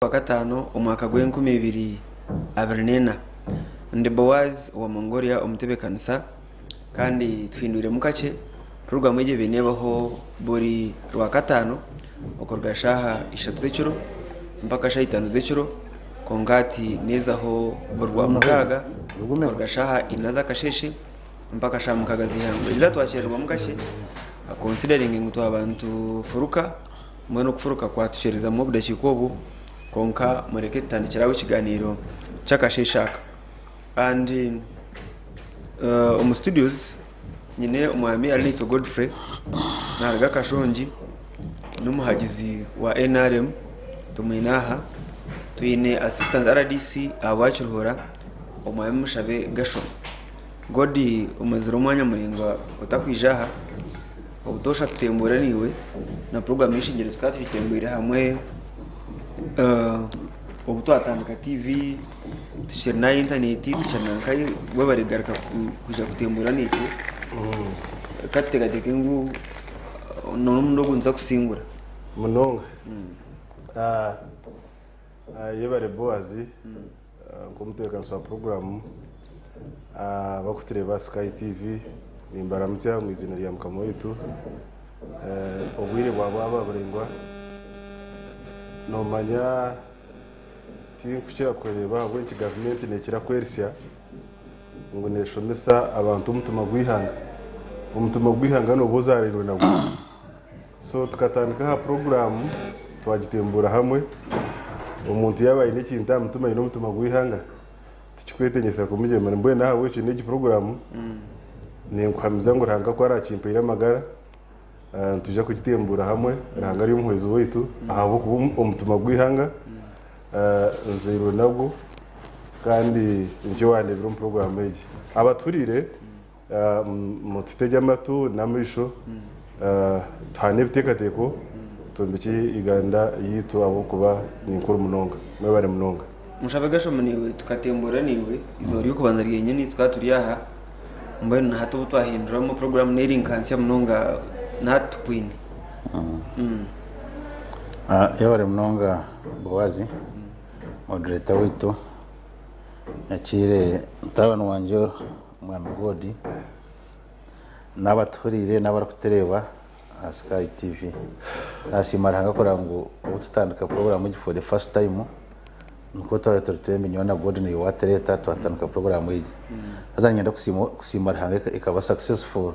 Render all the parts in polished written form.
Rwakataano omwaka gw'enkumi ibiri abiri n'ena. Ndi Boaz owa Mongolia omutebeekanisa kandi tuhindwiremu kakye puroguraamu egi ebaire neebaho buri Rwakataano okuruga shaaha ishatu z'ekiro mpaka shaaha itaano z'ekiro kwonka hati neezaho buri Rwamukaaga kuruga shaaha ina z'akasheeshe mpaka shaaha mukaaga z'eihangwe. Eriizooba twakyererwamu kakye considering ngu twaba nitufuruka. Mbwenu okufuruka kwatukyerezamu obudakiika obu, kwonka mureke tutandikire aho ekiganiiro ky'akasheeshe aka. And omu studios nyine omwami Arinaitwe Godfrey naruga Kashongi n'omuhagizi wa NRM tumwine aha. Twine assistant RDC ahabwa Kiruhura omwami Mushabe Gershon. Godi omazire omwanya muraingwa otakwija aha. Obutoosha tutembuura naiwe na puroguraamu y'eishengyero tukaba tugitembwire hamwe obu twatandika tiivi tukiri n'aha intaneeti tukiri na nkahi webare kugaruka kwija kutembuura naitwe. Ka tuteekateeke ngu n'omurundi ogu nituza kusingura. Munonga. Yebare Boaz nk'omutebeekanisa wa puroguraamu. Abarikutureeba aha Sky TV nimbaramutsya omu eiziina rya Mukama waitu. Obwire bwaba bwaba buraingwa noomanya tinkukira kureeba ahabw'enki gavumenti neekira kweritsya ngu neeshomesa abantu omutima gw'eihanga. Omutima gw'eihanga nooba ozaariirwe nagwo. So tukatandika aha puroguraamu twagitembuura hamwe. Omuntu yaaba aine ekintu aha mutima aine omutima gw'eihanga tikikwetengyesa kumugyema. Mbwenu ahabw'ekyo n'egi puroguraamu ninkuhamiza ngu Ruhanga ku araakimpaire amagara nitwija kugitembuura hamwe. Ruhanga ari omuhwezi waitu ahabw'okuba omutima gw'eihanga nzairwe nagwo kandi nikyo wandeebire omu puroguraamu egi. Abatuhuriire Mututegye amatu n'amaisho, tuhane ebiteekateeko, twombekye Uganda yaitu ahabw'okuba ni nkuru munonga. Mwebare munonga. Mushabe Gashom naiwe tukatembuura naiwe eizooba ry'okubanza ryenyini tukaba turi aha mbwenu na hati obu twahinduramu puroguraamu n'eri nka nsya munonga na hati tukwine. Yebare munonga Boazi, moderator waitu. Nyakiire mutabani wangye Omwami God, n'abatuhuriire n'abarikutureeba aha Sky TV. Nasiima Ruhanga kureba ngu obu tutandika puroguraamu egi for the first time, nikwo twaba turi twembi nyowe na God naiwe watureeta twatandika puroguraamu egi. Haza niinyenda kusiima Ruhanga ekaba successful,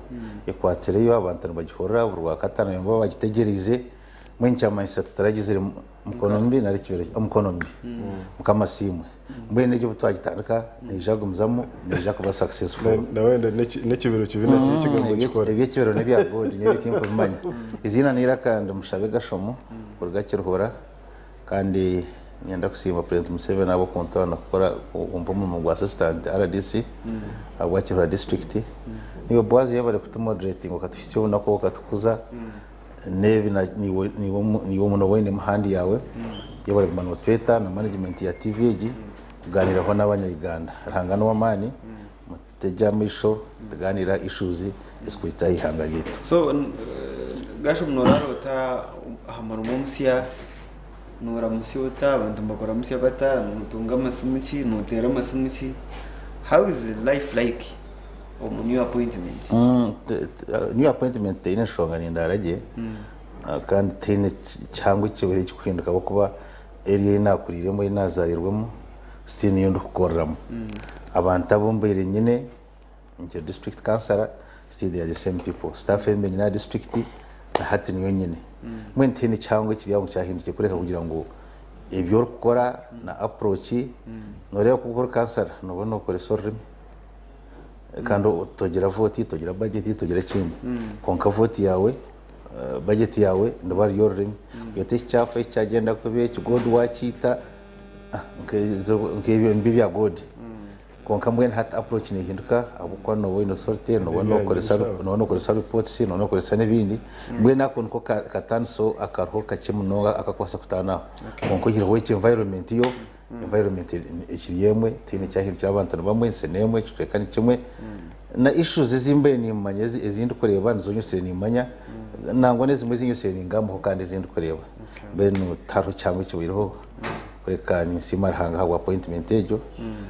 ekwatsireyo abantu nibagihurira buri Rwakataano nibaba bagitegyereize, mbwenu kyamanyisa tituragizire mukono mubi nari ekibero omukono mubi. Mukama asiimwe. Mbwenu egyo obu twagitandika neija kugumizamu neija kuba successful. Na wenda n'ekibero kibi nakyo ekigambo kikora. Eby'ekibero n'ebya God nyowe ebyo tinkubimanya. Eiziina n'eiraka ndi Mushabe Gashomo kuruga Kiruhura kandi niinyenda kusiima Purezidenti Museveni ahabw'okuntoorana kukora kumpa omurimo gwa Assistant RDC ahabwa Kiruhura disiturikiti. Naiwe Boaz yebare kutumoderatinga okatuhitsya obunaku obu okatukuza. N'ebi naiwe omu nooba oinemu handi yaawe, yebare kuguma nootweta na management ya TV egi kugaaniiraho n'abanya-Uganda. Ruhanga n'ow'amaani, mututegye amaisho tugaaniire aha issues ezikuhitsya aha ihanga ryaitu. So Gashom noraara ota aha murimo omusya? Noramutsya ota? Abantu nibakuramutsya bata? Notunga amasimu ki? Noteera amasimu ki? How is life like? Omu new appointment. New appointment teine nshonga nindaara gye kandi tihaine kihango ekibaire ekirikuhinduka ahabw'okuba area ei naakuriiremu ei naazaarirwemu still niyo ndikukoreramu. Abantu abu mbaire nyine nkiri district councillor still they are the same people. Staff ei mbaire nyine aha district na hati niyo nyine. Mbwenu tihaine kihango ekiri aho ngu kyahindukire kureka kugira ngu ebi orikukora na approach nooreeba ku ori councillor nooba nookoresa orurimi. Kandi togira vooti, togira bajeti, togira ekindi. Kwonka vooti yaawe, bajeti yaawe niba ruri orurimi. Oti eki kyafa, eki kyagyenda kubi, eki God waakiita, nk'ebyo nibyo bya God. Kwonka mbwenu hati approach neehinduka ahabw'okuba nooba oine authority, nooba nookoresa nooba nookoresa reports, nooba nookoresa n'ebindi. Mbwenu ako niko kataaniso akariho kakye munonga akakubaasa kutaana aho. Kwonka oihireho ekyo environment yo, Environment ekiri emwe, tihaine ekyahindukire abantu ni bamwe, ensi n'emwe, ekicweka ni kimwe. Na issues ezi mbaire nimmanya ezi ndikureeba nizo nyosire nimmanya, nangwa n'ezimwe ezi nyosire ningambaho kandi ezi ndikureeba. Mbwenu tihariho kihango ekibaireho. Kureka ninsiima Ruhanga ahabwa appointment egyo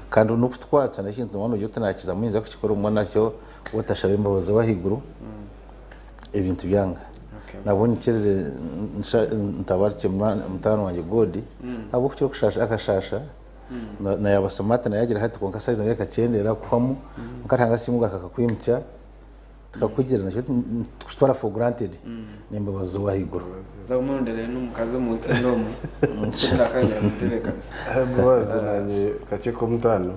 kandi n'okutukwatsa n'ekintu waaba noogira oti naakizamu ninza kukikora obumwe nakyo waatashaba embabazi z'ow'ahaiguru ebintu byanga. Nabwo nyikirize ntabarikye mutaano wangye God ahabw'okukira okushaasha akashaasha na yaaba smart nayo agira hati kwonka size nayo ekakyendeera kuhwamu kwonka Ruhanga asiimwe ogaruka akakwimutsya Tukakugira nakyo tukitwara for granted n'embabazi z'owahaiguru. Nza kumurondera n'omukazi omu weekend omu ndakayongyera kumutebeekanisa. Boaz nanye kakye k'omutaano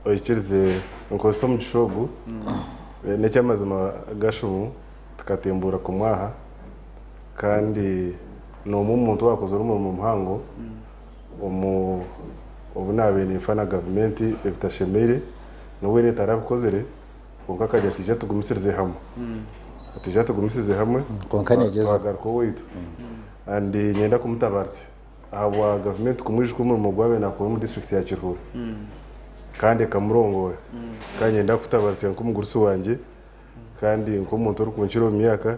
oikirize nkozese omugisha ogu n'ekyamazima Gashumu tukatembuura kumwaha kandi n'omwe omu muntu owakozire omurimo muhango omu obu nabaire ninfa na gavumenti ebitashemeire n'obu eriyo etarabikozire. Kwonka akagira ati, Ija tugumisirize hamwe. Ati, Ija tugumisirize hamwe, Kwonka negyeza. twagaruka owaitu. And niinyenda kumutabaritsa ahabwa gavumenti kumwijuka omurimo ogu abaire naakora omu disiturikiti ya Kiruhura kandi ekamurongoora. Kandi niinyenda kukutabaritsa nk'omugurusi wangye kandi nk'omuntu orikunkira omu myaka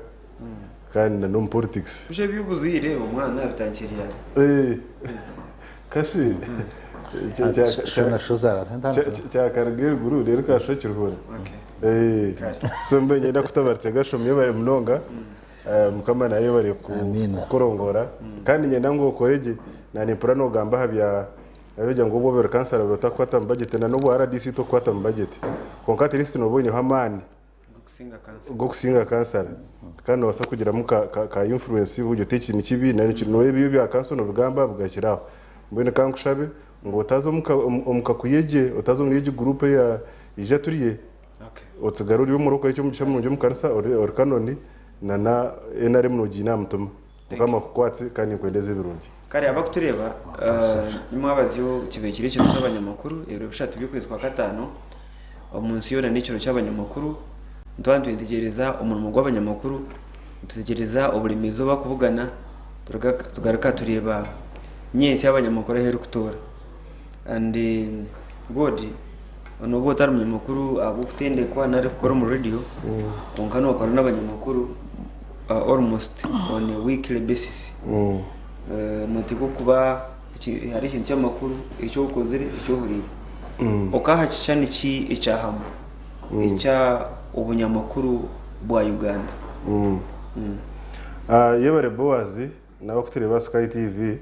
kandi na n'omu politics. Busha eby'obuzaire omwana bitandikire ryari? Kashi Shona shozara kyakaruga eruguru reero kashusha kiruhura. So mbwenu niinyenda kutabaritsa Gashom yebare munonga Mukama nawe yebare kukurongora kandi niinyenda ngu okore gye na nimpurira nogamba aha bya ogira ngu obu obaire kansara obaire otakukwata omu budget na n'obwa RDC tokukwata omu budget kwonka at least nooba oineho amaani. g'okusinga kansara kandi nobaasa kugiramu ka influence ogira oti eki nikibi nari eki noreeba ebya kanso nobigamba bigakira aho. Mbwenu kankushabe ngu otaza omu kakuyegye otaza omuri egi group eya ija turye otsigare ori omurokore eky'omugisha murungi omu kanisa ori kanoni na na NRM nogiine aha mutima. Mukama akukwatse kandi ninkwendeza ebirungi. Kare abakutureeba nimwabazyo kibaire kiri ekiro ky'abanyamakuru ebiro bishatu by'okwezi kwa kataano. Omu nsi yoona n'ekiro ky'abanyamakuru. Nitwaba nitwetegyereza omurimo gw'abanyamakuru, nitutegyereza oburemeezi obu barikubugana, tugaruka tureeba nyentsya y'abanyamakuru ahu erikutoora. And God n'obu otari munyamakuru ahabw'okutendekwa nari kukora omu rediyo, kwonka nookora n'abanyamakuru almost on a weekly basis. Nooteekwa kuba hariho ekintu ky'amakuru eki okozire, eki ohuriire. Okaha kishushani ki ekya hamwe ekya obunyamakuru bwa Uganda? Yebare Boaz n'abarikutureeba aha Sky TV.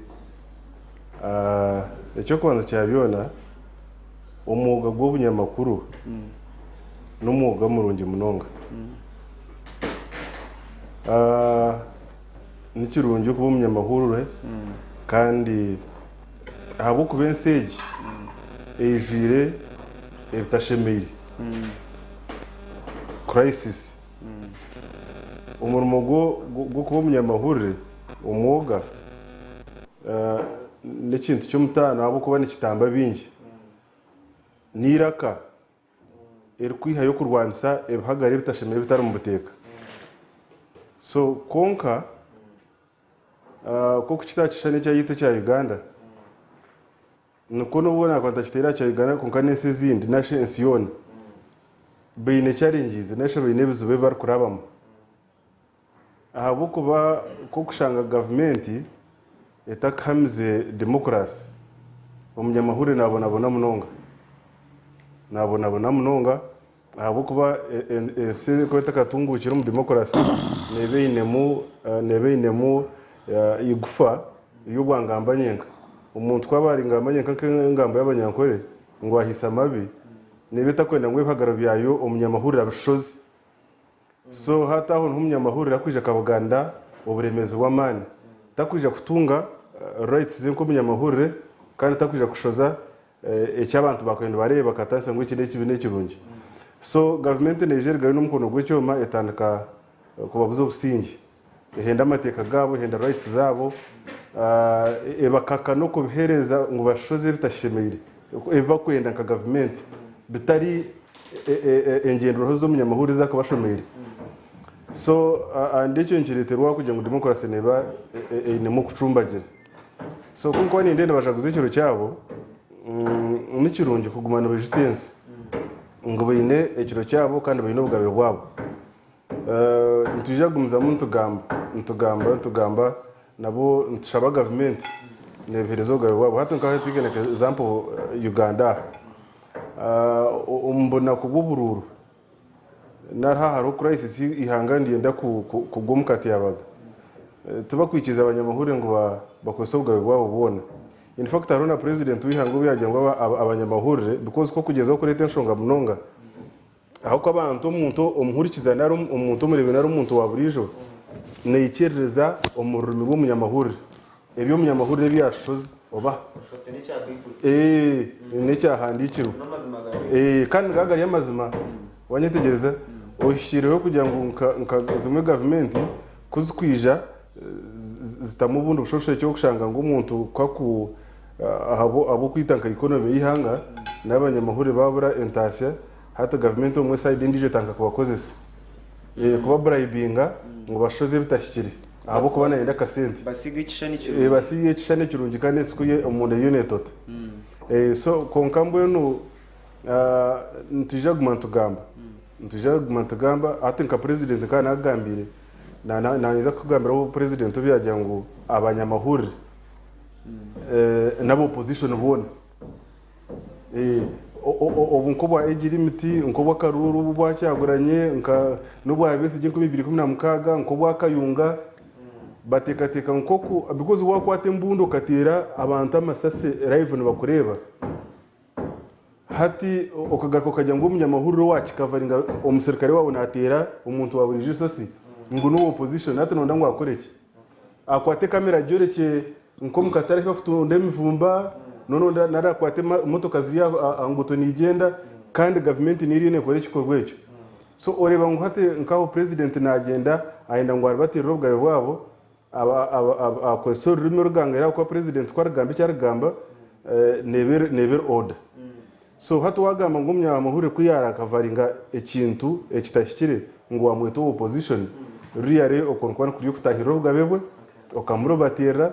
Eky'okubanza kya byona, omwoga gw'obunyamakuru n'omwoga murungi munonga. Ni kirungi okuba omunyamahurire kandi ahabw'okuba ensi egi eijwire ebitashemeire, crisis, omurimo gw'okuba omunyamahurire omwoga n'ekintu ky'omutaano ahabw'okuba nikitamba baingi. N'eiraka erikwihayo kurwanisa ebihagaro ebitashemeire ebitari mu buteeka. So kwonka nk'oku kitakishushana ekyaitu ekya Uganda, nikwo n'obu nakuba ntakiteire aha kya Uganda kwonka n'ensi ezindi nari ensi yoona baine challenges nari baine ebizibu ebi barikurabamu. Ahabw'okuba nk'okushanga gavumenti etakahamize demokurasi, omunyamahurire naabonabona munonga. Naabonabona munonga ahabw'okuba ensi erikuba etakatunguukire omu demokurasi neeba einemu neeba einemu eigufa ry'obwangamba nyenka. Omuntu ku aba ari ngamba nyenka nk'engamba y'Abanyankore ngu ahaisa amabi, neeba etakwenda ngu ebihagaro byayo omunyamahurire abishoze. So hati aho niho omunyamahurire akwija akabuganda oburemeezi bw'amaani. Takwija kutunga rights ze nk'omunyamahurire kandi takwija kushoza eki abantu bakubaire nibareeba bakatandisa ngu eki n'ekibi n'ekirungi. So gavumenti neija erugayo n'omukono gw'ekyoma etandika kubabuza obusingye. Ehenda amateeka gaabo, ehenda rights zaabo, ebakaka n'okubiheereza ngu bashoze ebitashemeire, ebi bakwenda nka gavumenti bitari engyenderwaho z'omunyamahurire ezi akuba ashomeire. So and ekyo nikireeterwa kugira ngu demokurasi neeba einemu okucumbagira. So ku nkuba nindeeba nibajaguza ekiro kyabo, ni kirungi kuguma nibaijutsya ensi ngu baine ekiro kyabo kandi baine obugabe bwabo. Nitwija kugumizamu nitugamba, nitugamba, nitugamba nabo nitushaba gavumenti. Nebihereza obugabe bwabo. Hati nka hati like example Uganda aha. Omu bunaku bw'oburuuru nari haaba hariho crisis eihanga niryenda kugwa omu katyabaga, tibakwikiriza abanyamahurire ngu bakozese obugabe bwabo bwona. In fact hariho na president w'eihanga obu yaagira ngu abanyamahurire because ku okugyezaho kureeta enshonga munonga, Ahabw'okuba abantu omuntu omuhurikiza nari omuntu omureebi nari omuntu wa buriijo naikiririza omu rurimi rw'omunyamahurire. Ebi omunyamahurire ebi yaashoze oba Ee, n'ekyahandiikirwe. Ee, kandi nigaba gari amazima. Wanyetegyereza? Ohikiireho kugira ngu nka, nka zimwe gavumenti ku zikwija zitamu obundi bushoshorekye okushanga ngu omuntu ku aku ahabw'okwita nka economy y'eihanga n'abanyamahurire baabura entaasya hati gavumenti obumwe side endiijo etandika kubakozesa kuba bribinga ngu bashoze ebitahikire ahabw'okuba nayenda akasente. Basiige ekishushani kirungi. Basiige ekishushani ekirungi kandi ensi ku omunda eriyo neetota. So kwonka mbwenu Nitwija kuguma nitugamba, nitwija kuguma nitugamba. Hati nka purezidenti nkaba nakugambiire, nanyija kukugambira obu purezidenti obu yaagira ngu abanyamahurire n'aba opozishoni boona obu nk'obwa age limit, nk'obw'akaruuru obu obwa Kyaguranye, n'obwa Besigye 2016, nk'obwa Kayunga, bateekateeka nk'oku because waakwata embundu okateera abantu amasasi live nibakureeba, Hati okagaruka okagira ngu omunyamahurire owa kikavaringa omuserukare waawe nateera omuntu wa buriijo eisasi ngu n'owa opposition hati noyenda ngu akore ki? Akwate kamera agyorekye nk'omu katare ahu barikutunda emivumba noneho nari akwate emotoka ziri aha nguuto nigyenda kandi gavumenti niyo eriyo nekora ekikorwa ekyo. So oreeba ngu hati nk'aho purezidenti nagyenda ayenda ngu aribatirire obugabe bwabo Akozesa orurimi orugangaire ahabw'okuba purezidenti ku arikugamba eki arikugamba neeba eri order. So hati waagamba ngu omunyamahurire ku yaarakavaringa ekintu ekitahikire ngu waamweta owa opposition, really okwo nikuba nikuri okutaahirira obugabe bwe, okamurubatirira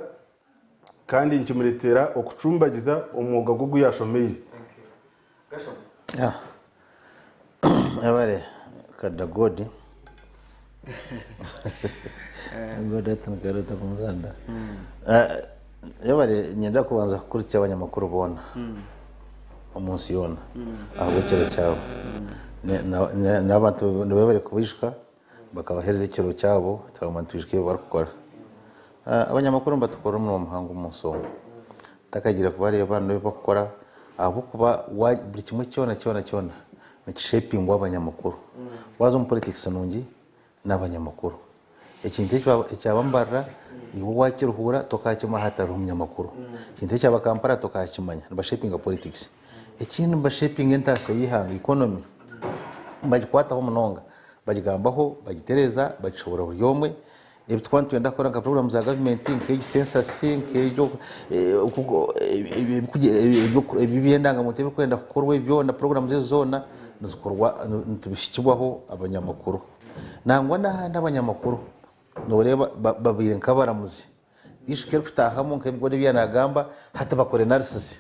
kandi nikimureetera okucumbagiza omwoga gwe ogu yaashomeire. Yebare Kadagodi. God ati nkarota kumuzanda. Yebare nyenda kubanza kukurikya abanyamakuru boona omu nsi yoona ahabw'ekiro kyabo. N'abantu nibebare kubijuka bakabahereza ekiro kyabo twaguma nitwijuka ebi barikukora. Abanyamakuru nibatukorera omurimo muhango omu nsi omu. Ntakagiire kubareeba n'ebi barikukora ahabw'okuba buri kimwe kyona kyona kyona nikishepingwa abanyamakuru. Waaza omu politics nungi n'abanyamakuru. Ekintu ekyaba Mbarara iwe waakiruhuura tokaakimanya hatariho munyamakuru. Ekintu ekyaba Kampala tokaakimanya. Nibashepinga politics. Ekindi nibashepinga entaasya y'eihanga, economy. Nibagikwataho munonga. Bagigambaho, bagitereeza, bagishoboorora buri omwe. Ebi turikuba nitwenda kukora nka puroguraamu za gavumenti nk'egi sensasi, nk'eby'endangamuntu ebirikwenda kukorwa ebi byona puroguraamu ezo zoona nizikorwa nitubihikibwaho abanyamakuru. Nangwa n'ahandi abanyamakuru nooreeba babaire nk'abaramuzi. Ishuka erikutaahamu nk'ebi Gode yaaba naagamba hati bakora analysis.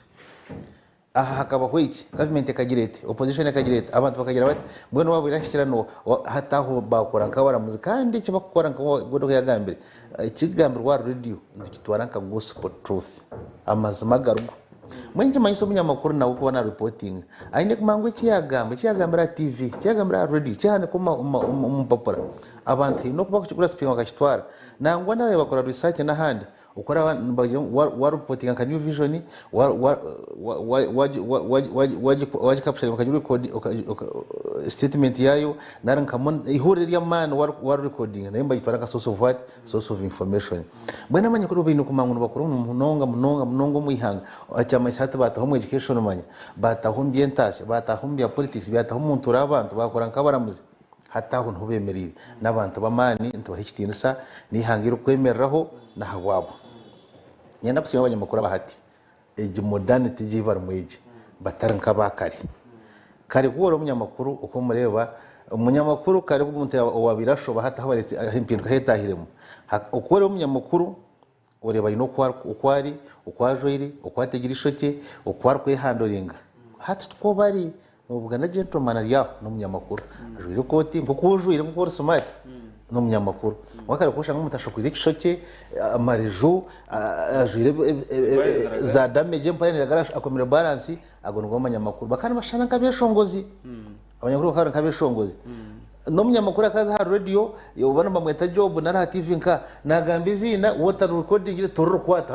Aha hakabaho eki, gavumenti ekagira eti, opposition ekagira eti, abantu bakagira bati, mbwenu waaba orahikira no hati aho baakora nk'abaramuzi kandi eki barikukora nka Gode oku yaagambire, ekirikugambirwa aha rediyo nitukitwara nka gospel truth, amazima agarigo. Mbwenu nikimanyisa omunyamakuru nawe kuba na reportinga aine kumanya ngu eki yaagamba, eki yaagambira aha TV, eki yaagambira aha rediyo, eki yaahandiika omu mpapura, abantu haine oku barikukigurasipinga bakakitwara. Nangwa naaba bakora research n'ahandi, Oku oraba nibagira ngu wa reportinga nka New Vision, wagi capturinga okagi statement yaayo nari nka eihurire ry'amaani wa rikodinga nayo nibagitwara nka source of what? Source of information. Mbwenu abanyakuru baine kumanya ngu nibakora omurimo munonga munonga munonga omu ihanga. Ekyamanyisa hati baataho omu education manya, baataho omu by'entaasya, baataaha omu bya politics, baataho omu ntuura y'abantu, baakora nk'abaramuzi. Hati aho niho bemereire. N'abantu b'amaani nitubaha ekitiinisa, n'eihanga eririkwemereraho n'ahabwabo. Niinyenda kusiima abanyamakuru aba hati, egi modernity egi ei barimu egi, batari nk'aba kare. Kare ku ori omunyamakuru oku omureeba, omunyamakuru kare omuntu owaabaire ashoba hati ahu empinduka ahu etaahiremu, oku ori omunyamakuru Oreeba aine oku ari, oku ajwaire, oku ategire eishokye, oku arikwehandoringa. Hati tikwo bari. Nobugana gentleman ari aho n'omunyamakuru ajwaire ekooti nk'oku ojwaire nk'oku ori smart. N'omunyamakuru. Wakare ku oshanga omuntu ashokwize ekishokye, amareju, ajwaire za damage empare niragara akomire balance, ago nigo manyamakuru. Bakaba nibashushana nk'abeshongozi. Abanyamakuru bakaba bari nk'abeshongozi. N'omunyamakuru akaza aha radio, oba nibamweta Job nari aha TV nka, nagamba eiziina, waaba otarirekodingire toririkwata,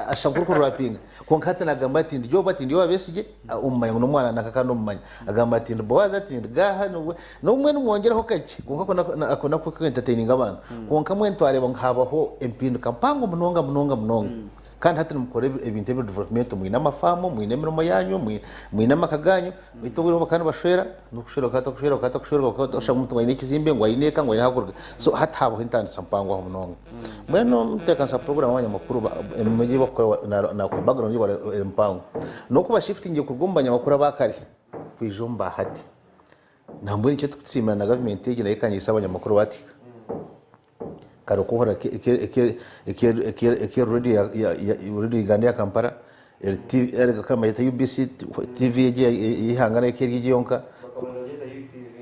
ashusha nk'orikurapinga. Kwonka hati nagamba ati ndi Job ati ndi owa Besigye, omumanya ngu n'omwana nanka kandi omumanya. Agamba ati ndi Boaz ati ndi Gaha, n'obumwe nimwongyeraho kakye kwonka ako nako ku entertaininga abantu. Kwonka mbwenu twareeba ngu haabaho empinduka mpango munonga munonga munonga. Kandi hati nimukora ebintu ebiri developmental, mwine amafaamu, mwine emirimo yaanyu, mwine amaka gaanyu, beitu obwire obu bakaba nibashwera, n'okushwera bakaba batakushwera, bakaba batakushwera, bakaba oshanga omuntu ngu aine ekizimbe, ngu aine eka, ngu aine ahakuruga. So hati haabaho entandisa mpango aho munonga. Mbwenu omuteekanisa puroguraamu abanyamakuru emirimo ei barikukora naakuha background eri mpango. N'oku bashifutingire kuruga omu banyamakuru aba kare kwija omu ba hati. Nambwenu eki turikusiimira na gavumenti egi nayo ekanyiisa abanyamakuru baatihika. Kare okuhurira eki radio Uganda eya Kampala, bayeta UBC TV egi ey'eihanga nayo eri egi yonka,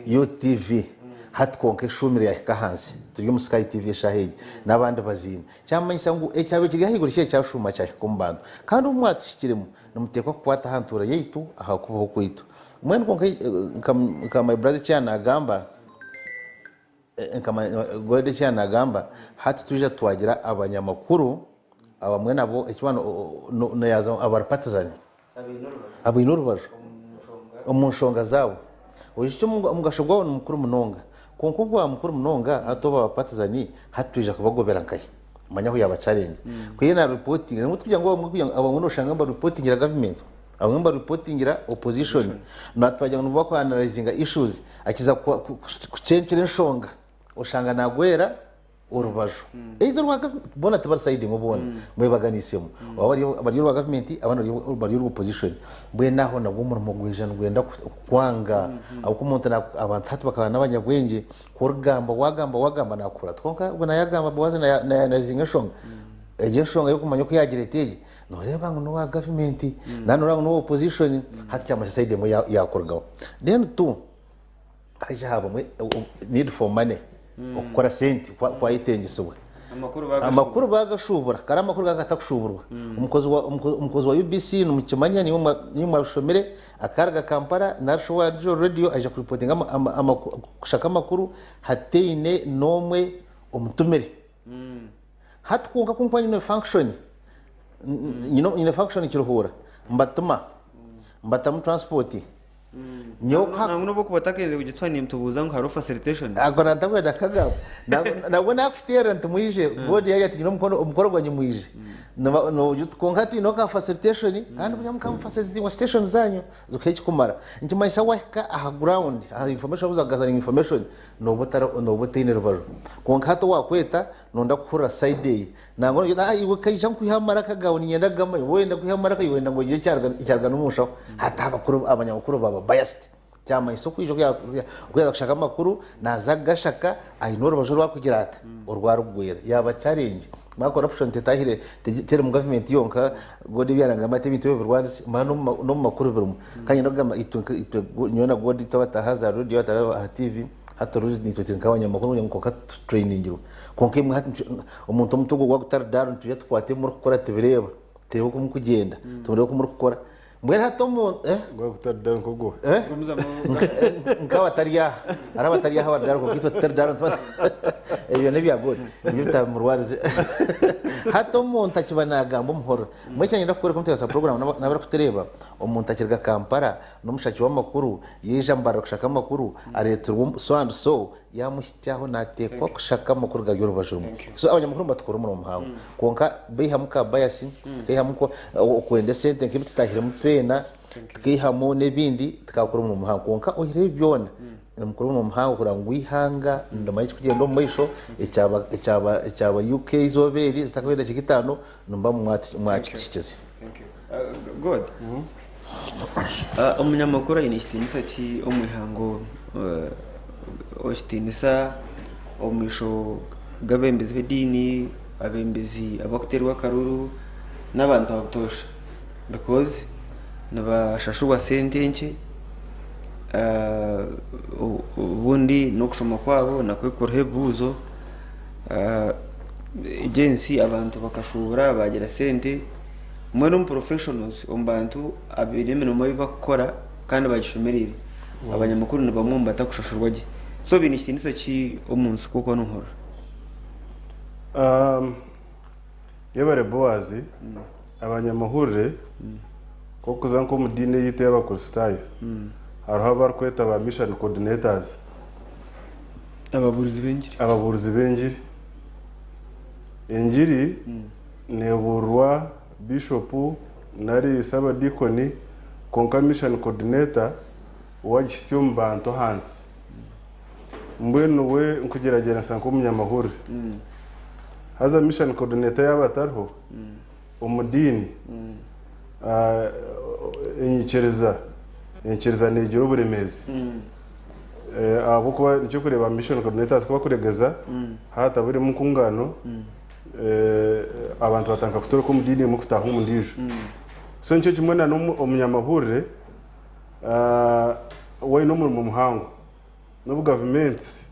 UTV hati kwonka eshuumire yaahika ahansi turi omu Sky TV eshaaha egi n'abandi baziine. Kyamanyisa ngu ekyabaire kiri ahaiguru kyaija kyashuuma kyahika omu bantu. Kandi obu mwatuhikiremu nimuteekwa kukwata aha ntuura yaitu aha kubaho kwaitu. Mbwenu kwonka nka my brother eki yaanagamba, Nka Gold eki yaanagamba, hati twija twagira abanyamakuru abamwe nabo eki abari partizan abaine orubaju omu nshonga zaabo. Oijukye omugasho gwabo ni mukuru munonga kwonka obu gwaba mukuru munonga hati obu baba partizan hati twija kubagobera nkahi? Manya ahu yaaba challenge. Ku ye na reportinga ngu tikugira ngu abamwe noshanga niba reportingira government. Abamwe nibareportingira opposition natwagira ngu nibo baku analyzinga issues akiza kucencura enshonga oshanga nagwera orubaju either orwa government boona tibari side emwe boona mwebaganisemu oba bari orwa government abandi bari orwa opposition mbwenu aho nabwo omurimo gwija nigwenda kukwanga ahabw'okuba omuntu abantu hati bakaba n'abanyabwengye ku orikugamba wagamba wagamba nakuhurira kwonka ogwo nayagamba Boaz na analyzinga enshonga egyo enshonga y'okumanya oku yagira eti egi Noreeba ngu n'owa gavumenti, nari noreeba ngu n'owa opposition, hati kyamanyisa side emwe yakurugaho. Then two, haija habamu need for money, okukora sente kwayetengyesibwa. Amakuru bagashuubura, kare amakuru gakaba gatakushuuburwa. Omukozi wa UBC nimukimanya nimwe mwabishomire, akaruga Kampala nari shi owa Radio aija kuripotinga kushaka amakuru hataine n'omwe omutumire. Hati kwonka ku nkuba nyine function, nyine function Kiruhura, mbatuma, mbatamu transport. Nyowe kuha- Nangwa n'obu okuba otakenze kugituha nimtubuuza ngu hariho facilitation. Ako nantabwenda kagamba. Nabwo nakuteerera nti mwije, God yagira ati nyine omukono omukoro gwangye mwije. Niba- nogira oti kwonka twine ka facilitation kandi burya muka facilitatingwa station zanyu zikuha ekikumara. Nikimanyisa wahika aha ground, aha information wabuza kugatheringa information, Nooba otari nooba otaine rubaju. Kwonka hati owaakweta noyenda kuhurira side eye. Nangwa noogira oti, ah iwe kaija nkwihe amaraka gaawe niinyenda kugamanya. Waaba oyenda kwiha amaraka iwe oyenda ngu ogire ekyaruga n'omu nshaho. Hati abakuru abanyamakuru baaba biased. Kyamanyisa okwija oku yaaza kushaka amakuru, naaza kugashaka aine orubaju oru arikugira ata, oru arikugwera. Yaaba challenge. Manya corruption tetahire teri omu government yonka, God ebi yarangamba ati ebintu ebi obirwanise, manya n'omu makuru birimu. Kandi nyine kugamba itwe itwe nyowe na God twaba aha za radio twaba aha TV, hati already nitwe turi nk'abanyamakuru kugira ngu kwonka tutrainingirwe. Kwonka imwe hati omuntu omutwe gwe gwaba gutari dull nitwija tukwate ebi murikukora tubireeba, tureebe oku murikugyenda, tureebe oku murikukora. Mbwenu hati omuntu eh? Gwaba gutari dull nk'oguha? Eh? Nk'abatari aha. Hariho abatari aha abari dull kwonka itwe tutari dull nituba ebyo n'ebya God ebyo bitamurwarize. Hati omuntu akiba naagamba omuhoro. Mbwenu eki niinyenda kukworeka omuteekateesa wa puroguraamu n'abarikutureeba, omuntu akiruga Kampala n'omushaki w'amakuru, yaija Mbarara kushaka amakuru, areetirwe so and so, yaamuhitsya aho naateekwa kushaka amakuru gari orubaju rumwe. So abanyamakuru nibatukora omurimo muhango. Kwonka baihamu ka bias, tukaihamu okwenda esente nk'ebi tutahiremu twena, tukaihamu n'ebindi, tukaakora omurimo muhango. Kwonka oihireho ebi byona, nimukora omurimo muhango kureba ngu eihanga nirimanya ekirikugyenda omu maisho, ekyaba ekyaba ekyaba UK eizooba eri zitakabaire edakiika itaano, nimuba mwakituhikize. God. Omunyamakuru aine ekitiinisa ki omu ihanga oru? Ekitiinisa omu maisho g'abeebembezi b'ediini, abeebembezi abarikuteerwa akaruru n'abantu ba butoosha because nibashashurwa sente nkye. Obundi n'okushoma kwabo nakwo kuriho ebibuuzo. Egi ensi abantu bakashuubura baagira sente. Mbwenu omu professionals omu bantu abaine emirimo ei barikukora kandi bagishomereire, abanyamakuru ni bamwe omu batakushashurwa gye. So baine kitiinisa ki omu nsi ku orikuba noohurira? Yebare Boaz, abanyamahurire nk'okuza nk'omu diini eyaitu ey'Abakristaayo, hariho abarikweta ba mission coordinators. Ababuurizi b'engiri. Ababuurizi b'engiri. Engiri neebuurirwa biishopu nari sabadiikoni kwonka mission coordinator we agihitsya omu bantu ahansi. Mbwenu we nkugyeragyeranisa nk'omunyamahurire. Haza mission coordinator yaaba atariho omu diini, enyikiriza enyikiriza neegira oburemeezi. Ahabw'okuba nikyo orikureeba mission coordinators ku barikuregeza haataburimu nkungaano, abantu batandika kutoroka omu diini emwe kutaaha omu ndiijo. So nikyo kimwe na n'omunyamahurire, we aine omurimo muhango. N'obu gavumenti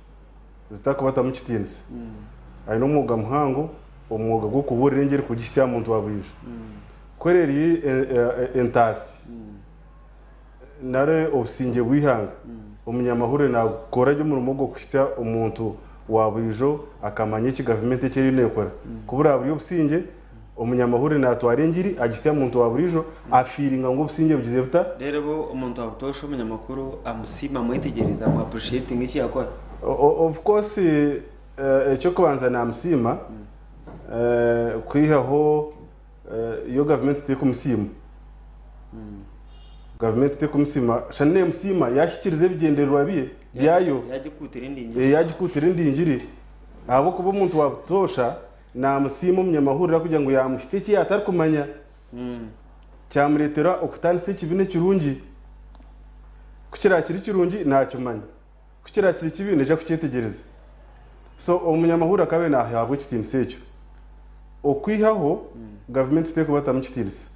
zitakubatamu kitiinisa, aine omwoga muhango, omwoga gw'okubuurira engiri kugihitsya aha muntu wa buriijo. Ku eri entaasi nari obusingye bw'eihanga, omunyamahurire naakora gye omurimo ogwo kuhitsya omuntu wa buriijo akamanya eki gavumenti eki eriyo neekora. Ku buraabe buri obusingye, Omunyamahurire naatwara engiri agihitsya aha muntu wa buriijo, afiiringa ngu obusingye bugize buta? Reero obu omuntu wa butoosha omunyamakuru amusiima, amwetegyereza, amu appreciatinga eki yaakora. Of course eky'okubanza naamusiima kwihaho yo gavumenti terikumusiima. Gavumenti terikumusiima, shana neemusiima yaahikiriza ebigyendererwa bye byayo. Yaagikuutira endingiri. Yaagikuutira endingiri ahabw'okuba omuntu wa butoosha Naamusiima omunyamahurire arikugira ngu yaamuhitsya eki yaatarikumanya, kyamureetera okutaanisa ekibi n'ekirungi. Ku kiraabe kiri kirungi, naakimanya. Ku kiraabe kiri kibi, naija kukyetegyereza. So omunyamahurire akaba naaheebwa ekitiinisa ekyo. Okwihaho gavumenti terikubatamu kitiinisa.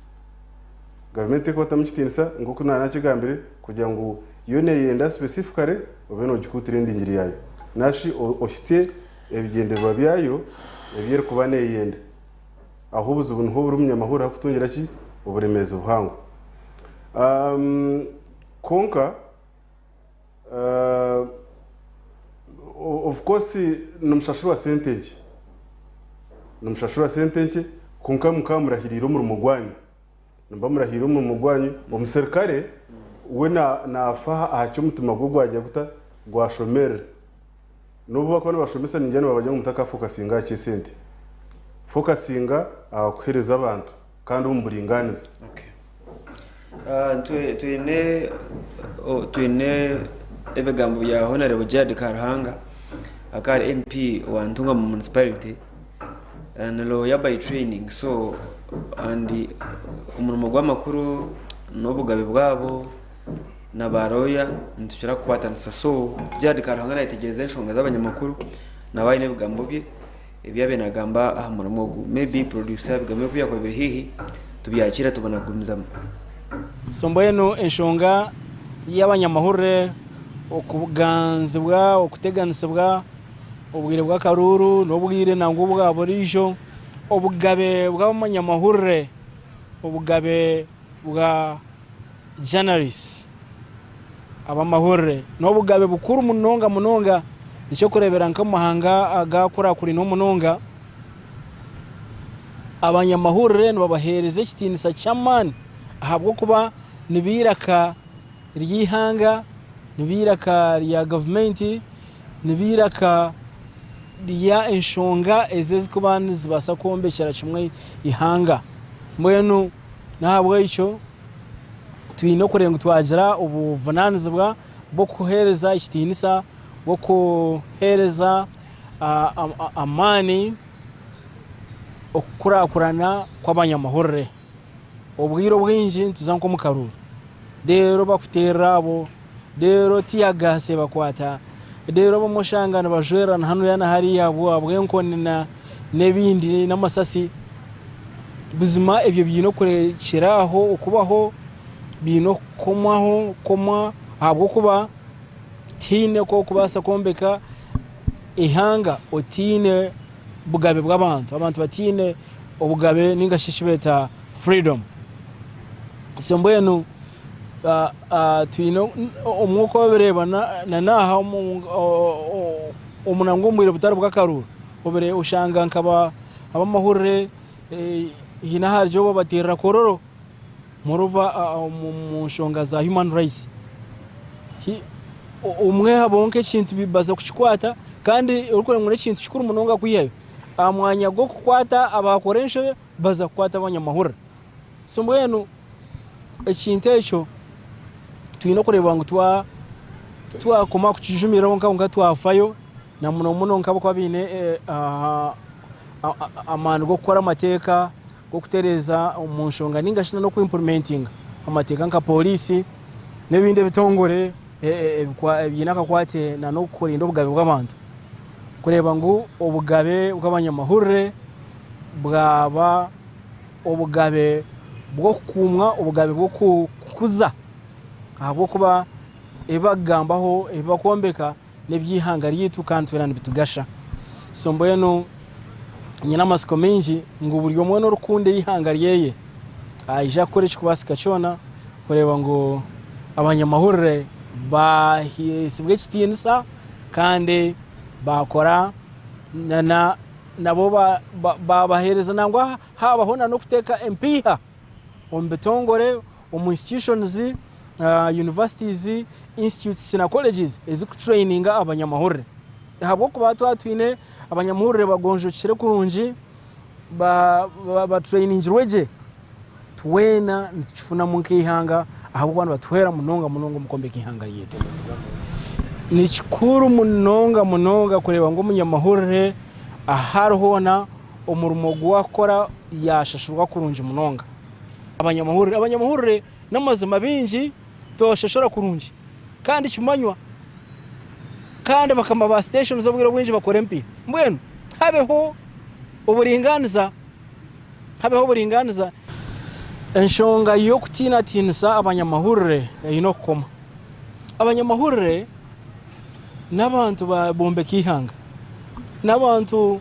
Gavumenti terikubatamu kitiinisa nk'oku naakigambire kugira ngu yo neeyenda specifically obe noogikuutira endingiri yaayo. Nari shi ohitsye ebigyendererwa byayo ebi erikuba neeyenda. Aho obuzibu niho buri omunyamahurire arikutungira ki? Oburemeezi buhango. Kwonka, of course nimushashurwa sente nkye. Nimushashurwa sente nkye kwonka mukaba murahiriire omurimo gwanyu. Nimuba murahiire omurimo gwanyu. Omuserukare we naafa aha ki omutima gwe gwagira guta? Gwashomerera. N'obu bakuba nibashomesa ningira nibabagira ngu mutakafokasinga aha ky'esente. Fokasinga aha kuheereza abantu kandi omu buringaaniza. Twine twine ebigambo bya Honarebo Gerald Karuhanga akaba ari MP wa Ntungamo Municipality ni lawyer by training so and omurimo gw'amakuru n'obugabe bwabo na ba lawyer nitukira kukwatanisa so Gerald Karuhanga nayetegyereza enshonga z'abanyamakuru naaba aine ebigambo bye ebi yaabaire nagamba aha murimo ogu maybe producer ebigambo bye ku byakuba biri haihi tubyakira tubona kugumizamu. So mbwenu enshonga y'abanyamahurire okuganzibwa, okuteganisibwa obwire bw'akaruuru n'obwire nangwa obwa buriijo, obugabe bw'abanyamahurire, obugabe bwa journalists, abamahurire, n'obugabe bukuru munonga munonga. Eky'okureebera nk'omu mahanga agakurakurine munonga, abanyamahurire nibabaheereza ekitiinisa ky'amaani ahabw'okuba nibo eiraka ry'eihanga, nibo eiraka rya gavumenti, nibo eiraka ry'enshonga ezi ezirikuba nizibaasa kwombekyera kimwe eihanga. Mbwenu n'ahabw'ekyo twine okureeba ngu twagira obuvunaanizibwa bw'okuheereza ekitiinisa, bw'okuheereza amaani okukurakurana kw'abanyamahurire. Obwire obwingi nituza nk'omu karuuru reero bakuteerera abo, reero tiyagaasi ebakwata, reero abamwe oshanga nibajwererana hanuya na hariya ahabw'enkoni n'ebindi n'amasasi. Buzima ebyo biine okurekyera aho okubaho, biine okukomwaho, kukomwa Ahabw'okuba tihaine oku orikubaasa kwombeka eihanga otaine bugabe bw'abantu, abantu bataine obugabe ninga shi eki beeta freedom. So mbwenu twine omwe oku obireeba na n'aha omu nangwa omu bwire butari bw'akaruuru obire oshanga nka ab'amahurire haine ahari obu babateerera kororo moreover omu nshonga za human rights. Omwe habaho nk'ekintu baza kukikwata kandi orikureeba ngu n'ekintu kikuru munonga kwihayo, aha mwanya gw'okukwata abaakora enshobe baza kukwata abanyamahurire. So mbwenu ekintu ekyo twine kureeba ngu titwakoma kukijumiriraho kwonka twafayo na muno muno nk'abarikuba baine amaani g'okukora amateeka g'okutereeza omu nshonga ninga shi n'oku implementinga amateeka nka pooriisi n'ebindi ebitongore ebiine akakwate n'okurinda obugabe bw'abantu kureeba ngu obugabe bw'abanyamahurire bwaba obugabe bw'okukuumwa, obugabe bw'okukuza ahabw'okuba ebi bakugambaho, ebi bakwombeka n'eby'eihanga ryaitu kandi twena nibitugasha. So mbwenu nyine amatsiko maingi ngu buri omwe orikukunda eihanga ryeye aija kukora ekirikubaasika kyona kureeba ngu abanyamahurire bahaisibwa ekitiinisa kandi baakora na nabo baabaheereza nangwa haabaho n'okuteeka empiiha omu bitongore, omu institutions, universities, institutes na colleges ezirikutureyininga abanyamahurire. Ahabw'okuba twaba twine abanyamahurire bagonjokire kurungi, batureyiningirwe gye, twena nitukifunamu nk'eihanga ahabw'okuba nibatuhwera munonga munonga omu kwombeka eihanga ryaitu. Ni kikuru munonga munonga kureeba ngu omunyamahurire ahu ari hoona omurimo ogu arikukora yaashashurwa kurungi munonga. Abanyamahurire Abanyamahurire n'amazima baingi tibabashashura kurungi kandi kimanywa kandi bakama ba siteshoni obwire obwingi bakora empiiha. Mbwenu habeho oburingaaniza habeho oburingaaniza. Enshonga y'okutiinatiinisa abanyamahurire eine okukoma. Abanyamahurire n'abantu bombeka eihanga. N'abantu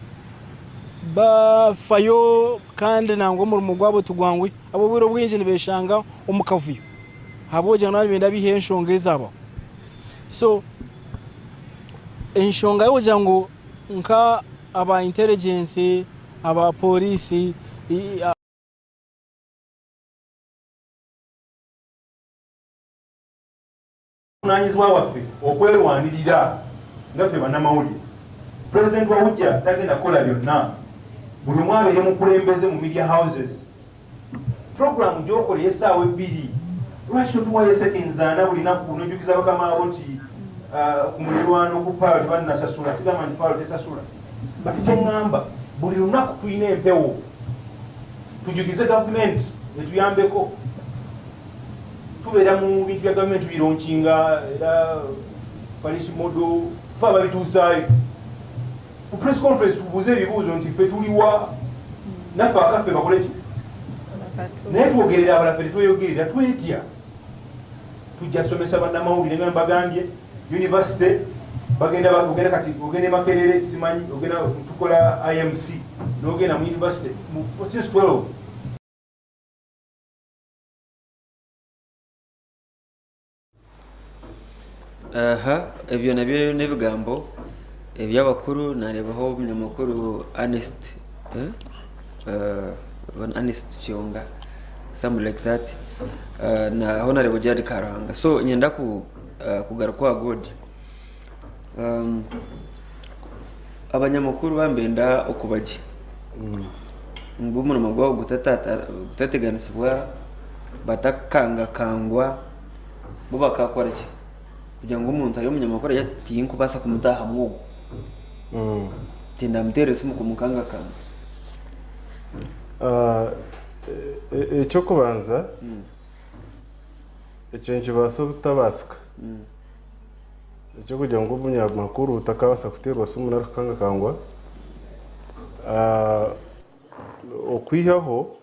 bafayo kandi nangwa omurimo gwabo tigwanguhi. Ahabw'obwire obwingi nibeshanga omu kavuyo ahabw'okugira ngu nibaba nibenda baiheho enshonga ezabaho. So enshonga y'okugira ngu nka aba intelligence, aba pooriisi. Buvunanyizibwa bwaffe okwerwanirira nga ffe bannamawulire. President wa UJA tagenda kukola byonna. Buli omu abeere mukulembeze mu media houses. Program gyokola eyesaawa ebbiri lwaki totuwayo seconds ana buli naku nojukiza bakama bo nti ku mulirwano ku Pearl tebanasasula. Sigamba nti Pearl tesasula but kyengamba buli lunaku tulina empewo tujukize gavumenti etuyambeko. Tubeera mu bintu bya gavumenti tubironkinga era parish model ffe ababituusaayo ku press conference tubuuze ebibuuzo nti ffe tuliwa naffe akaffe bakole ki naye twogerera abala ffe tetweyogerera twetya tujja somesa bannamawulire nga mbagambye university bagenda ogenda kati ogenda e Makerere simanyi ogenda tukola IMC n'ogenda mu university since 12 Aha ebyo nabyo n'ebigambo eby'abakuru naareebaho omunyamakuru Ernest Ernest Kiyonga something like that na Honourable Gerald Karuhanga. So niinyenda kugaruka aha God. Abanyamakuru baaba nibenda okuba gye ngu omurimo gwabo gutateganisibwa, batakangakangwa, bo bakakora ki? Kugira ngu omuntu ari omunyamakuru agire ati tinkubaasa kumutaahamu ogu, tindamuteerera esimu kumukangakanga. Eky'okubanza ekyo nikibaasa obutabaasika. Eky'okugira ngu omunyamakuru takabaasa kuteerwa simu nari kukangakangwa, okwihaho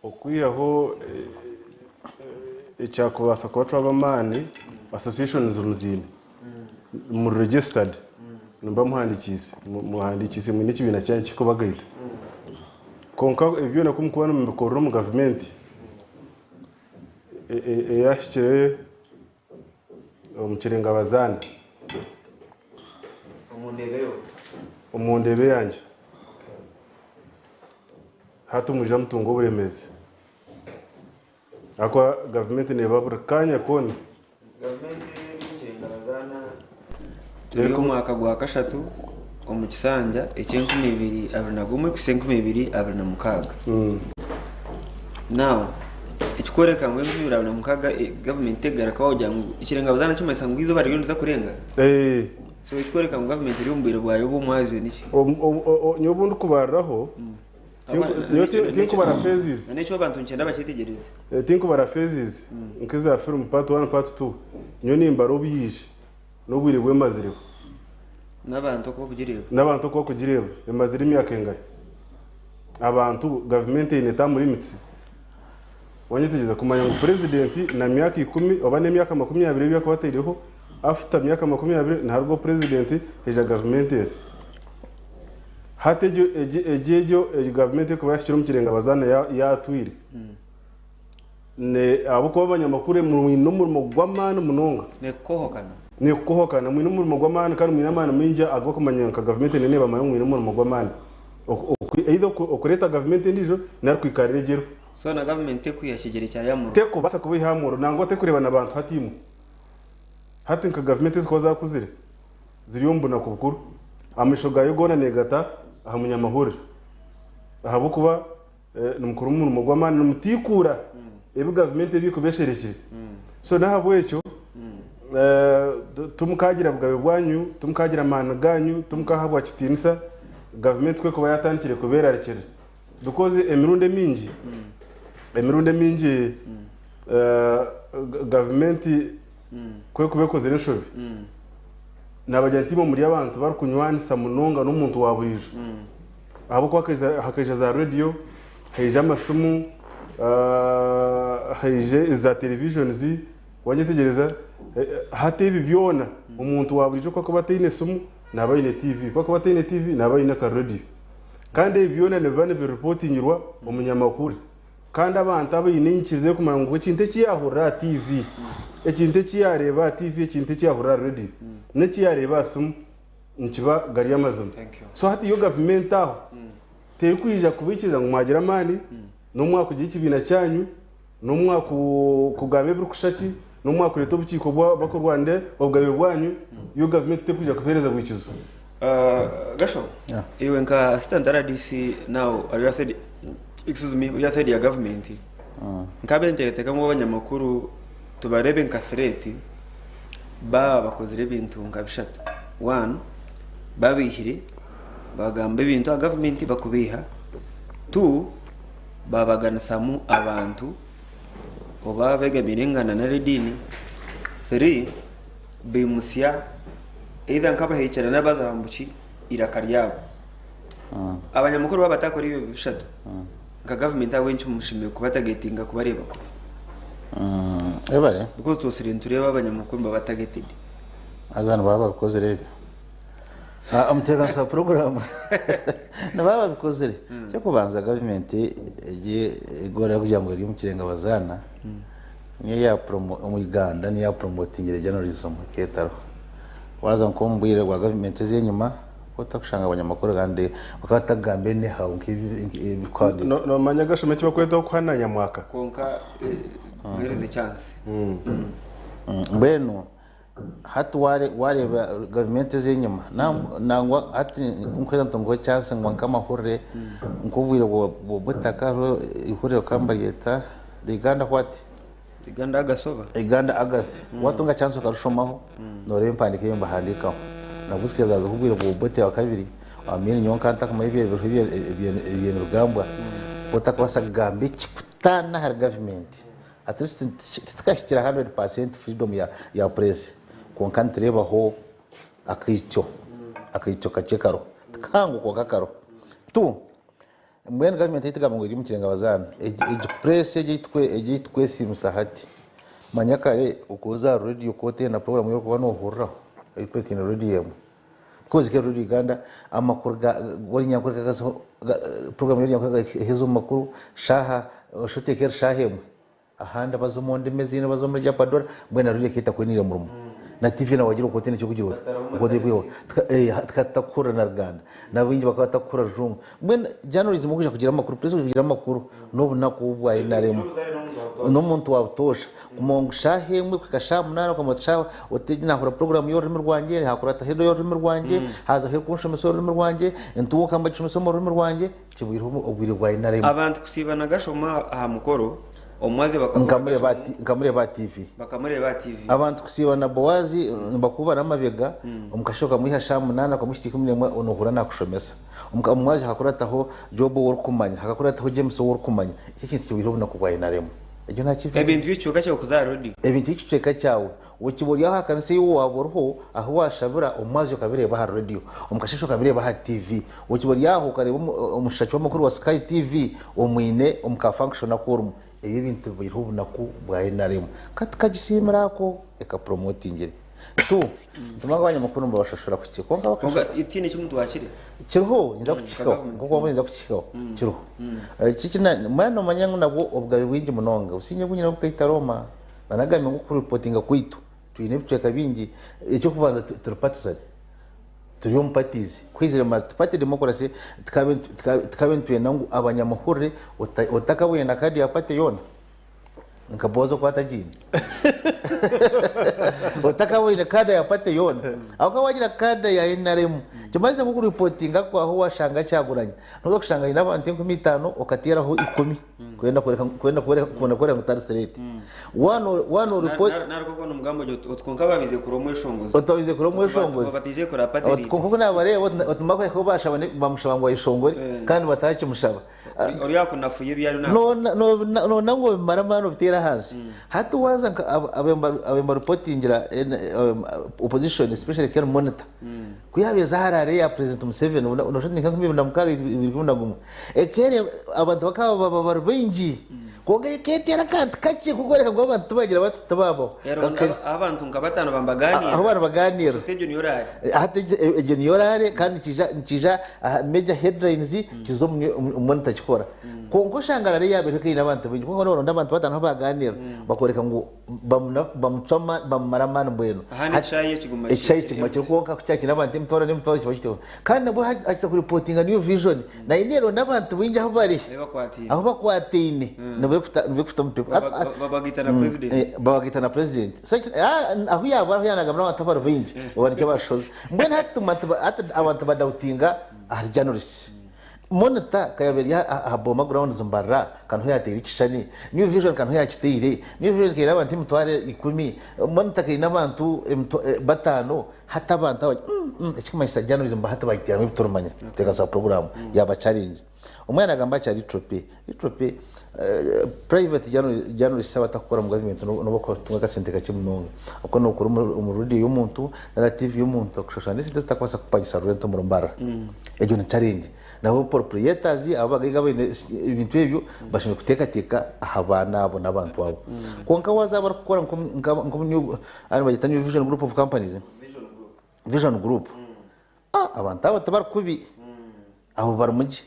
okwihaho Ekyakubaasa kubacwa ab'amaani, associations muziine, muri registered, nimuba muhandikiise, muhandikiise mwine ekibiina kyanyu ekirikubagaita. Kwonka ebi byona ku murikuba nimubikorera omu gavumenti eyahikire omu Kirenga Bazaana, omu ndeebe yangye, hati mwija mutunga oburemeezi. Ahakuba gavumenti neeba buri kaanya koona. Gavumenti eri omu Kirenga Bazaana turi omu mwaka gwa kashatu omu kisanja eky'enkumi ibiri abiri na gumwe kuhitsya enkumi ibiri abiri na mukaaga. Now ekikworeka ngu enkumi ibiri abiri na mukaaga gavumenti tegaruka wagira ngu Ekirenga Bazaana kimanyisa ngu eizooba ririyo niriza kurenga? So ekikworeka ngu gavumenti eri omu bwire bwayo obw'omwazyo niki? Nyowe obu ndikubariraho Tinkubara phases. N'ekyo abantu nikyenda bakyetegyereze. Tinkubara phases nk'eza film part one part two. Nyowe nimbara obwije n'obwire bu emazireho. N'abantu oku bakugireeba. N'abantu oku bakugireeba. Emazire emyaka engahi? Abantu gavumenti eine term limits. Wanyetegyereza? Kumanya ngu purezidenti na myaka ikumi oba n'emyaka 20 ebi akuba ataireho, after myaka 20 niharugaho purezidenti haija gavumenti ensya. Hati egyo egyo egyo egyo egyo gavumenti erikuba yahikire omu kirenga bazaana ya yaatwire ne ahabw'okuba abanyamakuru mwine omurimo gw'amaani munonga. Nekukohokana. Nekukohokana mwine omurimo gw'amaani kandi mwine amaani maingi ag'okumanya nka gavumenti neyo neebamanya ngu mwine omurimo gw'amaani oku oku either oku okureeta gavumenti endiijo nari kwikarira egyo eriho. So na gavumenti tekwiha kigyere kyayo aha muriro. Tekubaasa kubaiha aha muriro nangwa tekureeba na bantu hati imwe. Hati nka gavumenti ezikuba zaakuzire. ziri omu bunaku bukuru. Amaisho gaayo goona neegata aha munyamahurire, ahabw'okuba nimukora omurimo gw'amaani, nimutiikuura ebi gavumenti erikuba esherekire. So n'ahabw'ekyo timukaagira bugabe bwanyu, timukaagira maani gaanyu, timukahabwa kitiinisa gavumenti ku erikuba yaatandikire kubeerarikirira. Because emirundi emingi, emirundi emingi gavumenti ku erikuba ekozire enshobi, naabagira nti imwe muri abantu barikunywanisa munonga n'omuntu wa buriijo. Ahabw'okuba hakaija za rediyo, haija amasimu, haija za televisions, wanyetegyereza? Hati ebi byona omuntu wa buriijo ku arikuba ataine simu, naaba aine tiivi, ku arikuba ataine tiivi, naaba aine akarediyo. Kandi ebi byona nibiba nibiripotingirwa omunyamakuru. Kandi abantu abaine enyikiriza y'okumanya ngu ekintu eki yaahurira aha tiivi, ekintu eki yaareeba aha tiivi, ekintu eki yaahurira aha rediyo, n'eki yaareeba aha simu nikiba gari amazima. So hati yo gavumenti aho terikwija kubaikiriza ngu mwagira amaani, n'obu mwakugira ekibiina kyanyu, n'obu mwakugamba ebirikushusha ki, n'obu mwakureeta obukiiko bw'abakurwanira obugabe bwanyu, yo gavumenti terikwija kubaheereza bwikizo. Gasho, iwe nka assistant RDC now ori aha side excuse me ori aha side ya government nkabaire nteekateeka ngu abanyamakuru tubareebe nka threat baaba bakozire ebintu nka bishatu. One, babeihire bagamba ebintu aha government bakubeiha. Two, babaganisamu abantu oba begamiire enganda nari ediini. Three, baimutsya either nk'abaheekyera n'abaza aha mbuki eiraka ryabo. Abanyamakuru baaba batakora ebyo bishatu, nka gavumenti ahabw'enki mushemereire kubatagetinga kubareeba kubi? Webare. Because twosire nitureeba abanyamakuru nibaba targeted. Haza nibaba babikozire ebyo. Omutebeekanisa wa puroguraamu nibaba babikozire. Eky'okubanza gavumenti egi egora kugira ngu eri omu kirenga bazaana niyo ya promo omu Uganda niyo yapromotingire journalism eketariho. Waaza nk'omu bwire bwa gavumenti ez'enyima otakushanga abanyamakuru kandi bakaba batakugamba anyhow nk'ebikuhandiikwa. Noomanya gashoma eki barikweta okuhana nyamwaka? Kwonka muheereze chance. Mbwenu Hati wareeba gavumenti ez'enyima nangwa hati kunkuheza nti nguhe chance ngu nk'amahurire nk'obwire bw'obutaka hariho ihurire bakaba nibaryeta the Uganda what? Uganda Agasoba. Uganda Agathi. Watunga chance okarishomaho noreeba empandiika ei nibahandiikaho. Nabwo zikaza obwire bwa Obote wa kabiri wamanya nyowe nkaba ntakumanya ebiriho ebyo nibigambwa otakubaasa kugamba ekikutaana ahari gavumenti. At least titukahikire 100% freedom ya press kwonka nitureebaho akaitsyo, akaitsyo kakye kariho tikahango kwonka kariho. Tu, mbwenu gavumenti ei tugamba ngu eri omu kirenga bazaana, egi press egi ei tukwesiimisa hati. Manya kare okuza aha rediyo ku otaine na puroguramu ei orikuba noohuriraho, ei twetaine rediyo emwe. Because nka Radio Uganda amakuru ga g'orunyankore gakazaho puroguramu y'orunyankore eheza omu makuru shaaha oshusha oti eka eri shaaha emwe. Ahandi baza omu ndimi ezindi baza omuri Japadhola mbwenu na rediyo ekaba etakwiniire murimo. Na TV nawe wagira oku otaine ekyokugira ota oku otarikwihaho. Tukaba tutakuhurira na Ruganda. Na baingi bakaba batakuhurira Rujungu. Mbwenu journalism okwija kugira amakuru, press kwija kugira amakuru n'obunaku obu bwa NRM. N'omuntu wa butoosha. Kumanya ngu shaaha emwe kuhika shaaha munaana okamanya oti shaaha oti egi naahurira puroguraamu y'orurimi rwangye, haakurataho endo y'orurimi rwangye, haazaho erikunshomesa orurimi rwangye, entunguuka nibagishomesa omu rurimi rwangye, kibwireho obwire bwa NRM. Abantu kusiiba na gashoma aha mukoro, omwaze bakahurira Nkamureeba gashomo. Nkamureeba aha TV. Bakamureeba aha TV. Abantu kusiiba na Boazi nibakuubana amabega, omu kasheeshe okamwiha shaaha munaana okamuhitsya 11 noohurira naakushomesa. Omu mwazyo hakakurataho Job ou orikumanya, hakakurataho James ou orikumanya. Eki ekintu kibaireho obunaku bwa NRM. Egyo nta achievement. Ebintu by'ekicweka kyawe kuza aha rediyo. Ebintu by'ekicweka kyawe. Okiba ori aha kanisa ei waaba oriho, ahu waashabira, omu mwazyo okabireeba aha rediyo, omu kasheeshe okabireeba aha TV. Okiba ori aho okareeba omushaki w'amakuru wa Sky TV omwine omu ka function aku orimu. Ebyo ebintu bibaireho obunaku bwa NRM. Ka tukagisiimire ako, ekapuromotingire. Tu, nituma ngu abanyamakuru nibabashashura kuki? Kwonka Kwonka tihaine eki mutwakire. Kiriho, ninza Nka kukihikaho. gavumenti. Nk'oku wamanya ninza kukihikaho. Kiriho. Kiki na, mbwenu noomanya ngu nabwo obugabe bwingi munonga. Obusingye obwingi nabwo bukaita Rooma. Nanagambire ngu okuripotinga kwaitu, twine ebicweka bingi. Eky'okubanza turi partisan. Turi omu parties. Ku haizire multiparty democracy, tukabe nitwenda ngu abanyamahurire otakabwine na kaadi ya party yoona. Nka Boazi oku atagiine. Otakaboine kaada ya party yoona. Ahabw'okuba wagira kaada ya NRM, kimanyisa ngu okuripotinga kwawe washanga Kyagulanyi, noza kushanga aine abantu 5000 okateeraho ikumi kwenda kworeka kwenda kworeka kwenda kworeka ngu tari threat. Waaba waaba noripoti Nari kwonka n'omugambo ogyo oti kwonka babize kura omweshongozi. Oti babize kura omweshongozi. Bataije kura party Oti leader. kwonka oku nabareeba oti oti bakuhika bashaba bamushaba ngu ayeshongore kandi batakimushaba. Ori akunafuya ebi ariyo naakora. Noona ngu obimara amaani obiteere ahansi. Hati waaza nka ababaire nibaripotingira opposition especially Ken Monitor, ku yaabaire eza harare ya President Museveni, noshusha oti ni nka 2006, 2011, ekeerya abantu bakaba baba bari baingi kwonka ekeeteera akantu kakye k'okworeka ngu abantu tibagira bati tibaabaho. Ahu abantu nka bataano bambaganiira. Ahu baribaganiira. Oti egyo niyo raare. Hati egyo niyo raare kandi nikiija aha major headlines kiza omu monitor kikora. Kwonka oshanga raare yaaba eriho eine abantu baingi kwonka noronda abantu bataano ahu baagaaniira bakworeka ngu bamucwa bamumara amaani mbwenu. Ahandi ekishaayi kiguma Ekishaayi kiguma kiri kwonka ku kyaba kiine abantu emitwaro n'emitwaro kiba kiriho. Kandi nabwo hakiza kuripotinga New Vision nayo neeronda abantu baingi ahu bari. Ahu bakwataine nibwo erikuta omu paper. Babagaita na president. Babagaita na president. So ahu yaaba ahu yaanagambira abantu abari baingi oba nikyo bashoza. Mbwenu hati tuguma hati abantu badautinga ahari journalists. Monitor ka yaaba eri aha Boma grounds Mbarara ka niho yaateire ekishushani, New Vision ka niho yaakiteire, New Vision ka eine abantu 100,000, Monitor ka eine abantu bataano, hati abantu aba ekirikumanyisa journalism hati bagiteeramu ebi turikumanya kuteekanisa puroguraamu yaaba challenge. Omwe yaanagamba akya Litrope, Litrope private journalists abatakukora omu gavumenti nobu okutunga akasente kakye munonga. Ahabw'okuba nokora omu radio y'omuntu nari aha TV y'omuntu akushashura n'esente ezitakubaasa kupangisa rent omuri Mbarara. Egyo ni challenge. Nabo proprietors abo abagaiga abaine ebintu ebyo bashemereire kuteekateeka aha baana abo n'abantu abo. Kwonka waaza abarikukora nka nibagyeta New Vision Group of Companies, Vision Group, abantu abo tibari kubi, abo barimu gye.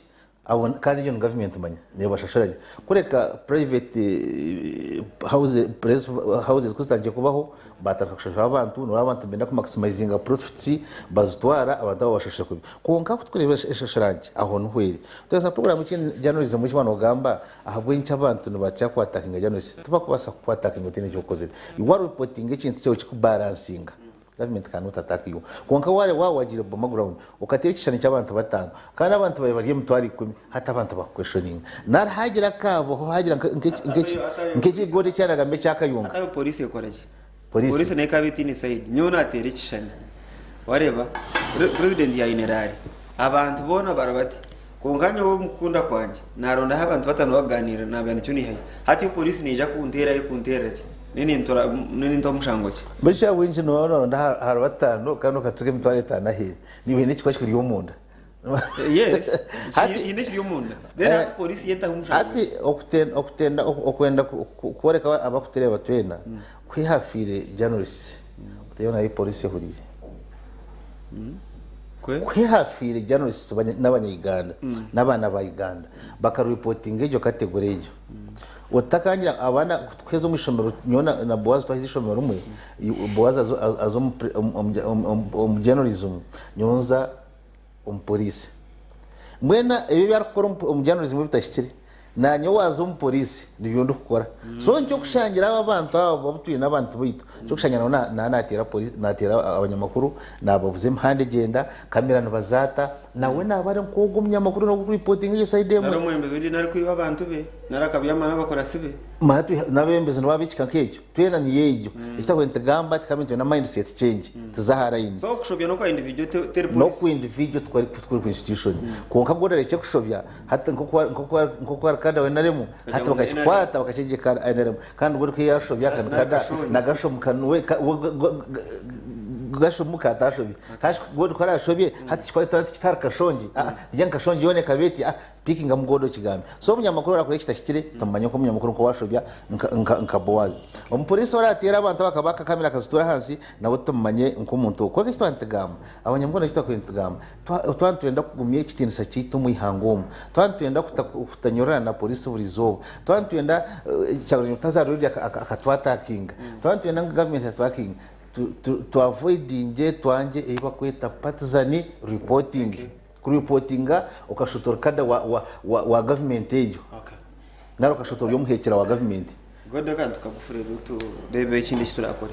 Abo kandi egyo ni gavumenti manya neebashashura gye. Kureka private houses, press houses ku zitandikire kubaho, baatandika kushashura abantu, noreeba abantu nibenda kumaximizinga profits, bazitwara abantu abo babashashura kubi. Kwonka ku turikureeba eshashura ngye, aho niho eri. Tukaza puroguraamu eki journalism eki waaba noogamba, ahabw'enki abantu nibakira kuatakinga journalists, tibarikubaasa kukuatakinga otaine eki okozire. Waaripotinga ekintu kyawe kirikubaransinga. Gavumenti cannot attack you. Kwonka wareeba waaba wagiire Boma ground okateera ekishushani ky'abantu bataano kandi abantu baabaire bari 100,000 hati abantu bakuquestioninga. Nari hagira akaabaho hagira nk'ekigori eki aragamba ekya Kayunga. Hati aho police ekora ki? Police? Police nayo ekaba etaine side. Nyowe nateera ekishushani wareeba president yaine rally abantu boona bari bati Kwonka nyowe omu kukunda kwangye naarondaho abantu bataano bakugaaniira naaba nikyo naihayo. Hati yo poriisi neija kunteerayo kunteerera ki? Nyowe ninta omushango ki? Mbwenu shi ahabw'enki nooba nooronda ahari bataano kandi okatsiga 50,000 aheeru? Niiwe haine ekikuba kikuri omunda. Yes. Hati- Hiine ekiri omunda. Then Eh, hati polisi yetaho omushango. Hati okutenda okwenda kworeka abakutureeba twena ku hafiire journalists oteyo nayo polisi ehuriire. Kwe? Ku hafiire journalists n'abanya-Uganda n'abaana ba Uganda bakarepotinga egyo category egyo. Otakangira abaana kuheza omu ishomero nyowe na Boaz twaheza ishomero rimwe, Boaz aza omu journalism nyowe nza omu poliisi. Mbwenu ebi ebi arikukora omu journalism ebitahikire, naanye waaza omu poliisi nibyo ndikukora. So nikyo kushangira aba abantu aba abu twine abantu baitu, nikyo kushangira nawe naaba naateera poliisi naateera abanyamakuru naababuza emihanda egyenda, kamera nibazaata, nawe naaba ari nk'ogwo omunyamakuru orikuripotinga egyo sayidi emwe. Nari omwebembezi w'ediini arikwiba abantu be, nari akabyama n'abakuratsi be. Manya n'abebembezi nibo ab'ekika nk'ekyo. Twena niyo egyo. Eki twakubaire nitugamba tukaba nitwenda mindset change tuze aha line. So okushobya n'okwa individual teri policy. N'okwa individual tikuri tikuri ku institution. Kwonka bwo orarekye kushobya hati nk'oku ari kada wa nrm hati bakakikwata bakakyegyeka nrm kandi bwo ku yashobya Na Kashongi. na Gashomu we Gashomu katashobya. Kandi bwo ku arashobye hati kikwata kitari Kashongi. Tijya ngu Kashongi yoona ekaba eti Pikingamu godo okigambe. So omunyamakuru orakora ekitahikire tumumanye nk'omunyamakuru nk'owashobya nka Boazi. Omupoliisi orateera abantu abakabaaka kamera akazituura ahansi nawe tumumanye nk'omuntu. Kwonka eki twaba nitugamba, abanyamukono eki twakubaire nitugamba, twaba nitwenda kugumya ekitiinisa kyaitu omu ihanga omu, twaba nitwenda kutanyororana na poliisi buri izooba, twaba nitwenda Kyagulanyi kutaza road akatwatakinga, twaba nitwenda ngu gavumenti etutwakinge, tu avoidingye twangye ei bakweta partisan reporting. Kuripotinga okashuta ori kada wa, wa, wa, wa gavumenti egyo Okay. nari okashuta ori omuhekyera wa gavumenti. Gode akantu kagufu reero tureebe ekindi eki turakore.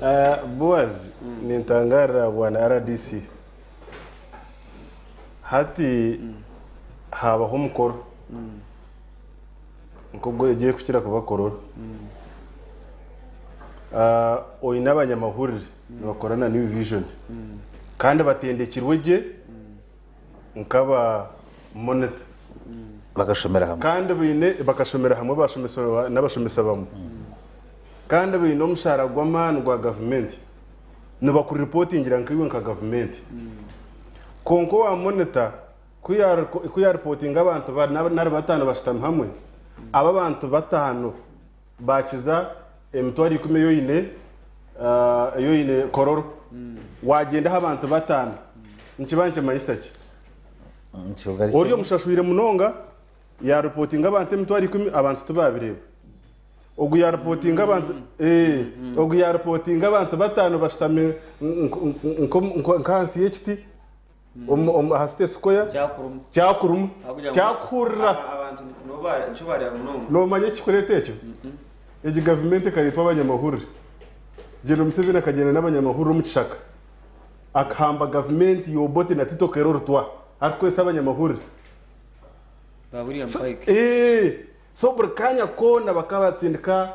Boaz, nintangaarira bwana rdc. Hati haabaho omukoro nk'ogu ogiye kukira kubakorora. Oine abanyamahurire nibakora na New Vision kandi batendekirwe gye nk'aba monitor. Bakashomera hamwe. Kandi baine bakashomera hamwe bashomesa n'abashomesa bamwe. Kandi baine omushaara gw'amaani gwa gavumenti. Nibakuripootingira nkaiwe nka gavumenti. Kwonka owa monitor ku ku yaaripootinga abantu bana nari bataano bashutami hamwe, abo abantu bataano Baakiza emitwaro ikumi ei oine, ei oine kororo. Waagyenda aha bantu bataano, nikiba nikimanyisa ki? Ori omushashwire munonga yaaripootinga abantu emitwaro ikumi, abantu tibaabireeba. Ogu yaaripootinga abantu, ee, ogu yaaripootinga abantu bataano bashutami nk'ahansi y'ekiti, omu- omu- aha City Square, Kyakuruma. kyakuruma, Ahakugira ngu kyakuhurira. Abantu nibo nikyo bareeba munonga. Noomanya ekikureeta ekyo? Egi gavumenti ekareetwa abanyamahurire. General Museveni akagyenda n'abanyamahurire omu kishaka akahamba gavumenti ya Obote na Tito Okello Lutwa arikukozesa abanyamahurire. Ba William So, Pike. so buri kanya koona bakaba batsindika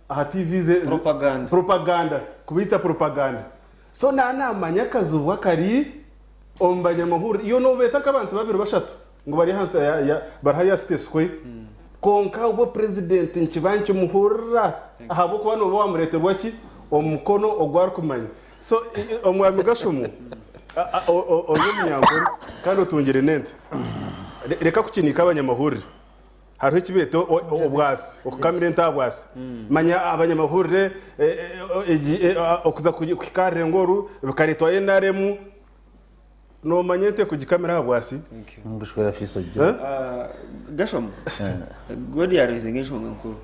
aha TV ze, Propaganda. propaganda, kubaitsa propaganda. So naanamanya akazibu akari omu banyamahurire. Iwe noobeeta nk'abantu babiri bashatu ngu bari ahansi ya, ya, bari hariya City Square. Kwonka obwo purezidenti nikiba nikimuhurira ahabw'okuba nooba waamureeterwa ki? Omukono ogu arikumanya. So omwami Gashomo, ori omunyankore kandi otungire n'ente. Reka kukiniika abanyamahurire. Hariho eki beeta obwasi, okukamira ente aha bwasi. Manya abanyamahurire okuza kuhika aha rurengo oru bikareetwa NRM. Noomanya ente kugikamira aha bwasi? Nkushwera fiso gye. Gashom, God yarezinga enshonga nkuru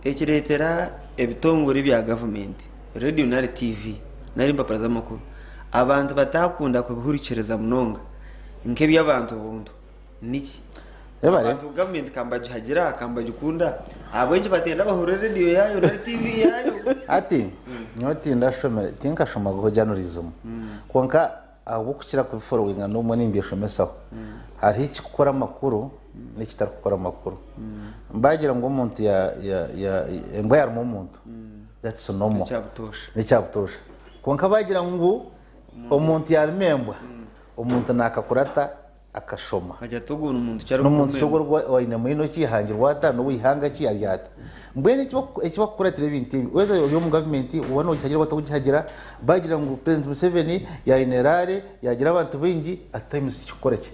ekireetera ebitongore ebya gavumenti, rediyo nari tiivi nari empapura z'amakuru abantu batakunda kubihurikiriza munonga nk'eby'abantu buntu. Niki? Webare. Abantu gavumenti kambagihagira, kambagikunda, ahabw'enki batenda bahurire rediyo yaayo nari tiivi yaayo? Hati nyowe tindashomire, tinkashomaga journalism kwonka ahabw'okukira kubiforowinga n'obumwe nimbyeeshomesaho. Hariho ekikukora amakuru n'ekitarikukora amakuru. Baagira ngu omuntu ya ya ya embwa yaruma omuntu, that's normal. N'ekya butoosha. N'ekya butoosha. Kwonka baagira ngu omuntu yaruma embwa, omuntu naakakurata akashoma. Agira ati, Ogu n'omuntu ki N'omuntu ki arikukuruma ogu embwa? ogu aine mwino ki, ahangirwe ata, n'ow'eihanga ki, ari ata. Mbwenu eki bakukuratira ebintu ebi, whether ori omu gavumenti oba noogihagira oba otakugihagira, baagira ngu President Museveni yaine rally, yaagira abantu baingi, at times tikikukora ki?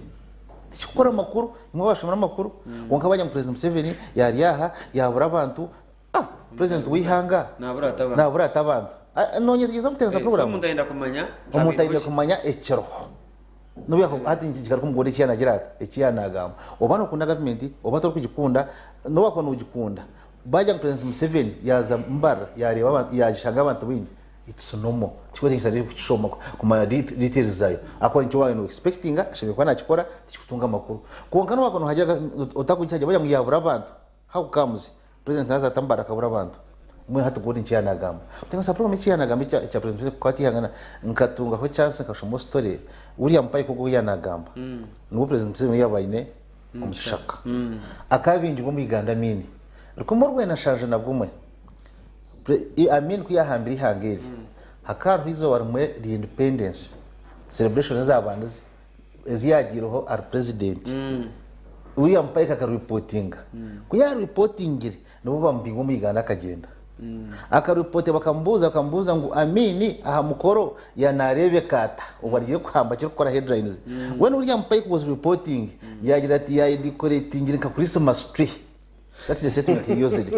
Tikikukora amakuru, imwe abashomire amakuru. Kwonka bagira ngu President Museveni yari aha, yabura abantu. Ah, President w'eihanga Nabura ata abantu? nabura ata abantu? Ah, nonyetegyereza omuteganisa So program? omuntu ayenda kumanya Omuntu aine habairweho ki? kumanya ekiriho. Nobu yakuba hati nkigaruka omu eki yanagira ati, eki yanagamba. Oba nokunda gavumenti oba torikugikunda, nobu wakuba nogikunda, bagira ngu President Museveni yaza Mbarara yareeba abantu, yashanga abantu baingi, It's normal. Tikwetengyesa rero kukishoma kumanya details zayo. Ahakuba nikyo waaba no expectinga ashemereire kuba nakikora tikikutunga amakuru. Kwonka nobu wakuba nohagira otakugihagira bagira ngu yabura abantu, how comes president naza ata Mbarara akabura abantu? Mbwenu hati God nikyo yanagamba. Kuteganisa program eki yanagamba ekya ekya president Museveni kukwata eihanga nkatungaho chance nkashomaho story William Pike ogu owu yanagamba niwe president Museveni ou yaba aine omu kishaka. Akabingirwa omu Uganda Amin 1971. Amin ku yaahambire eihanga eri, hakaba hariho eizooba rimwe rya independence celebration ezaabandize ezi yaagiireho ari president. William Pike akaripotinga. Ku yaaripotingire nibwo bamubinga omu Uganda akagyenda. Akaripotinga bakamubuuza bakamubuuza ngu Amin aha mukoro yanaareebeka ata obwo arigire kuhamba kirikukora headlines. When William Pike was reporting yaagira ati yaayedecoratingire nka Christmas tree. That's the statement he used.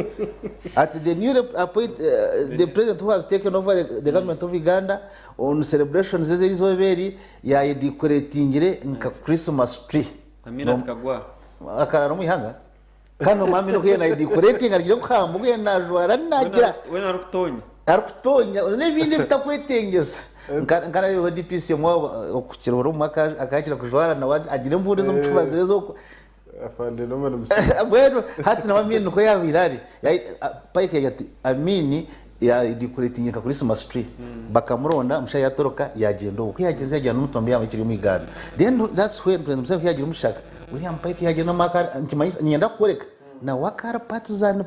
At the newly appoint, the president who has taken over the government of Uganda on celebrations ez'eizooba eri yayedecoratingire nka Christmas tree. Amina tukagwa. Akarara omu ihanga. Kandi omwami nuko yena ayedecoratinga arigire kuhamba ogu yena najwara nagira. Wena arikutonya. Arikutonya n'ebindi ebitakwetengyesa. Nka nareeba DPC omwe okukira omwe akakira kujwara nawe agira embundi ez'omucubazi ez'oku Afande Norman Museveni. Mbwenu hati nawe Amini nikwo yaabaire ari. Pike yagira ati Amini yadecoratinga nka Christmas tree. Bakamuronda omushaija yatoroka yagyenda obwo. Ku yagyenzire yagyenda n'omutumbi yaaba ekiri omu Uganda. Then that's when President Museveni ku yaagira omu kishaka, William Pike yagyenda omu aka nikimanyisa niinyenda kukworeka nawe akaba ari partisan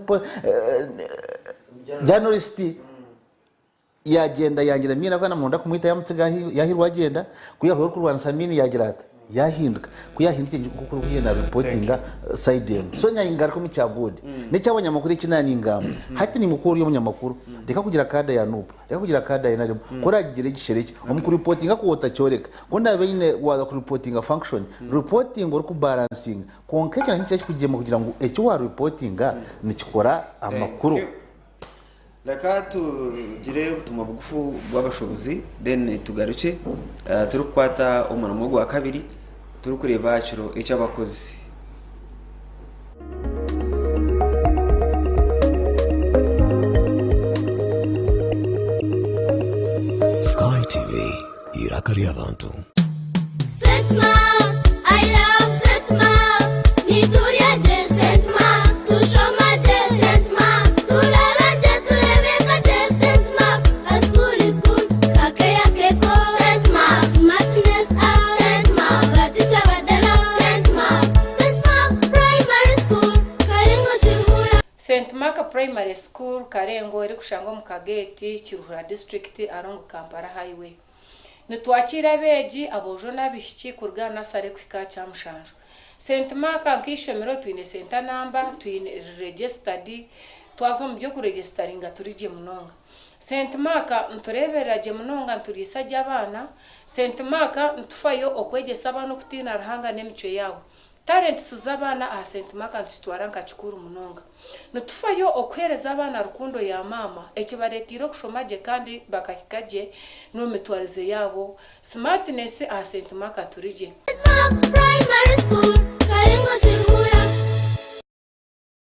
journalist. Yaagyenda yangira Amiini ahabw'okuba naamurunda kumwita yaamutsiga yaahirwa agyenda. Ku yaahurira orikurwanisa Amiini yaagira ata? Yaahinduka. Ku yaahindukire nk'oku orikuhurira naaripotinga sayidi emwe. So naanye ngaruka omu kya God. N'eky'abanyamakuru eki naanye ningamba. Hati niiwe ku ori omunyamakuru, reka kugira kaada ya Nup, reka kugira kaada ya nrm, ku oraagigire gisherekye. Omu kuripotinga kwawe otakyoreka. Ku ndaabe nyine waaza kuripotinga function, ripotinga orikubaransinga. Kwonka ekyo nakyo nikyo kirikugyema kugira ngu eki waaripotinga nikikora amakuru. Thank you. Reka tugire obutumwa bugufu bw'abashuubuzi then tugarukye turikukwata omurimo ogwakabiri turikureeba aha kiro eky'abakozi. Sky TV, eiraka ry'abantu. Saint Mark, I love Saint Mark. Niturya gye Saint Mark, tushoma gye Saint Mark, turara gye tureebeka gye Saint Mark. A school is good, kakeya keko Saint Mark, smartness up Saint Mark, batisha badala Saint Mark, Saint Mark Primary School, Karengo Kiruhura. Saint Mark Primary School, Karengo erikushangwa omu Kageeti, Kiruhura District along Kampala Highway. Nitwakiira abeegi aboojo n'abaishiki kuruga aha nasare kuhika aha kyamushanju. Saint Mark nk'eishomero twine senta namba, twine registered, twaza omu by'okuregisitaringa turi gye munonga. Saint Mark nitureeberera gye munonga nituriisa gye abaana. Saint Mark nitufayo okwegyesa abaana okutiina Ruhanga n'emicwe yaabo. Talents z'abaana aha Saint Mark nitukitwara nka kikuru munonga. Nitufayo okuheereza abaana rukundo ya maama ekibareeteire okushoma gye kandi bakahika gye n'omu mitwarize yaabo. Smartness aha Saint Mark turi gye. Saint Mark Primary School, Karengo Kiruhura.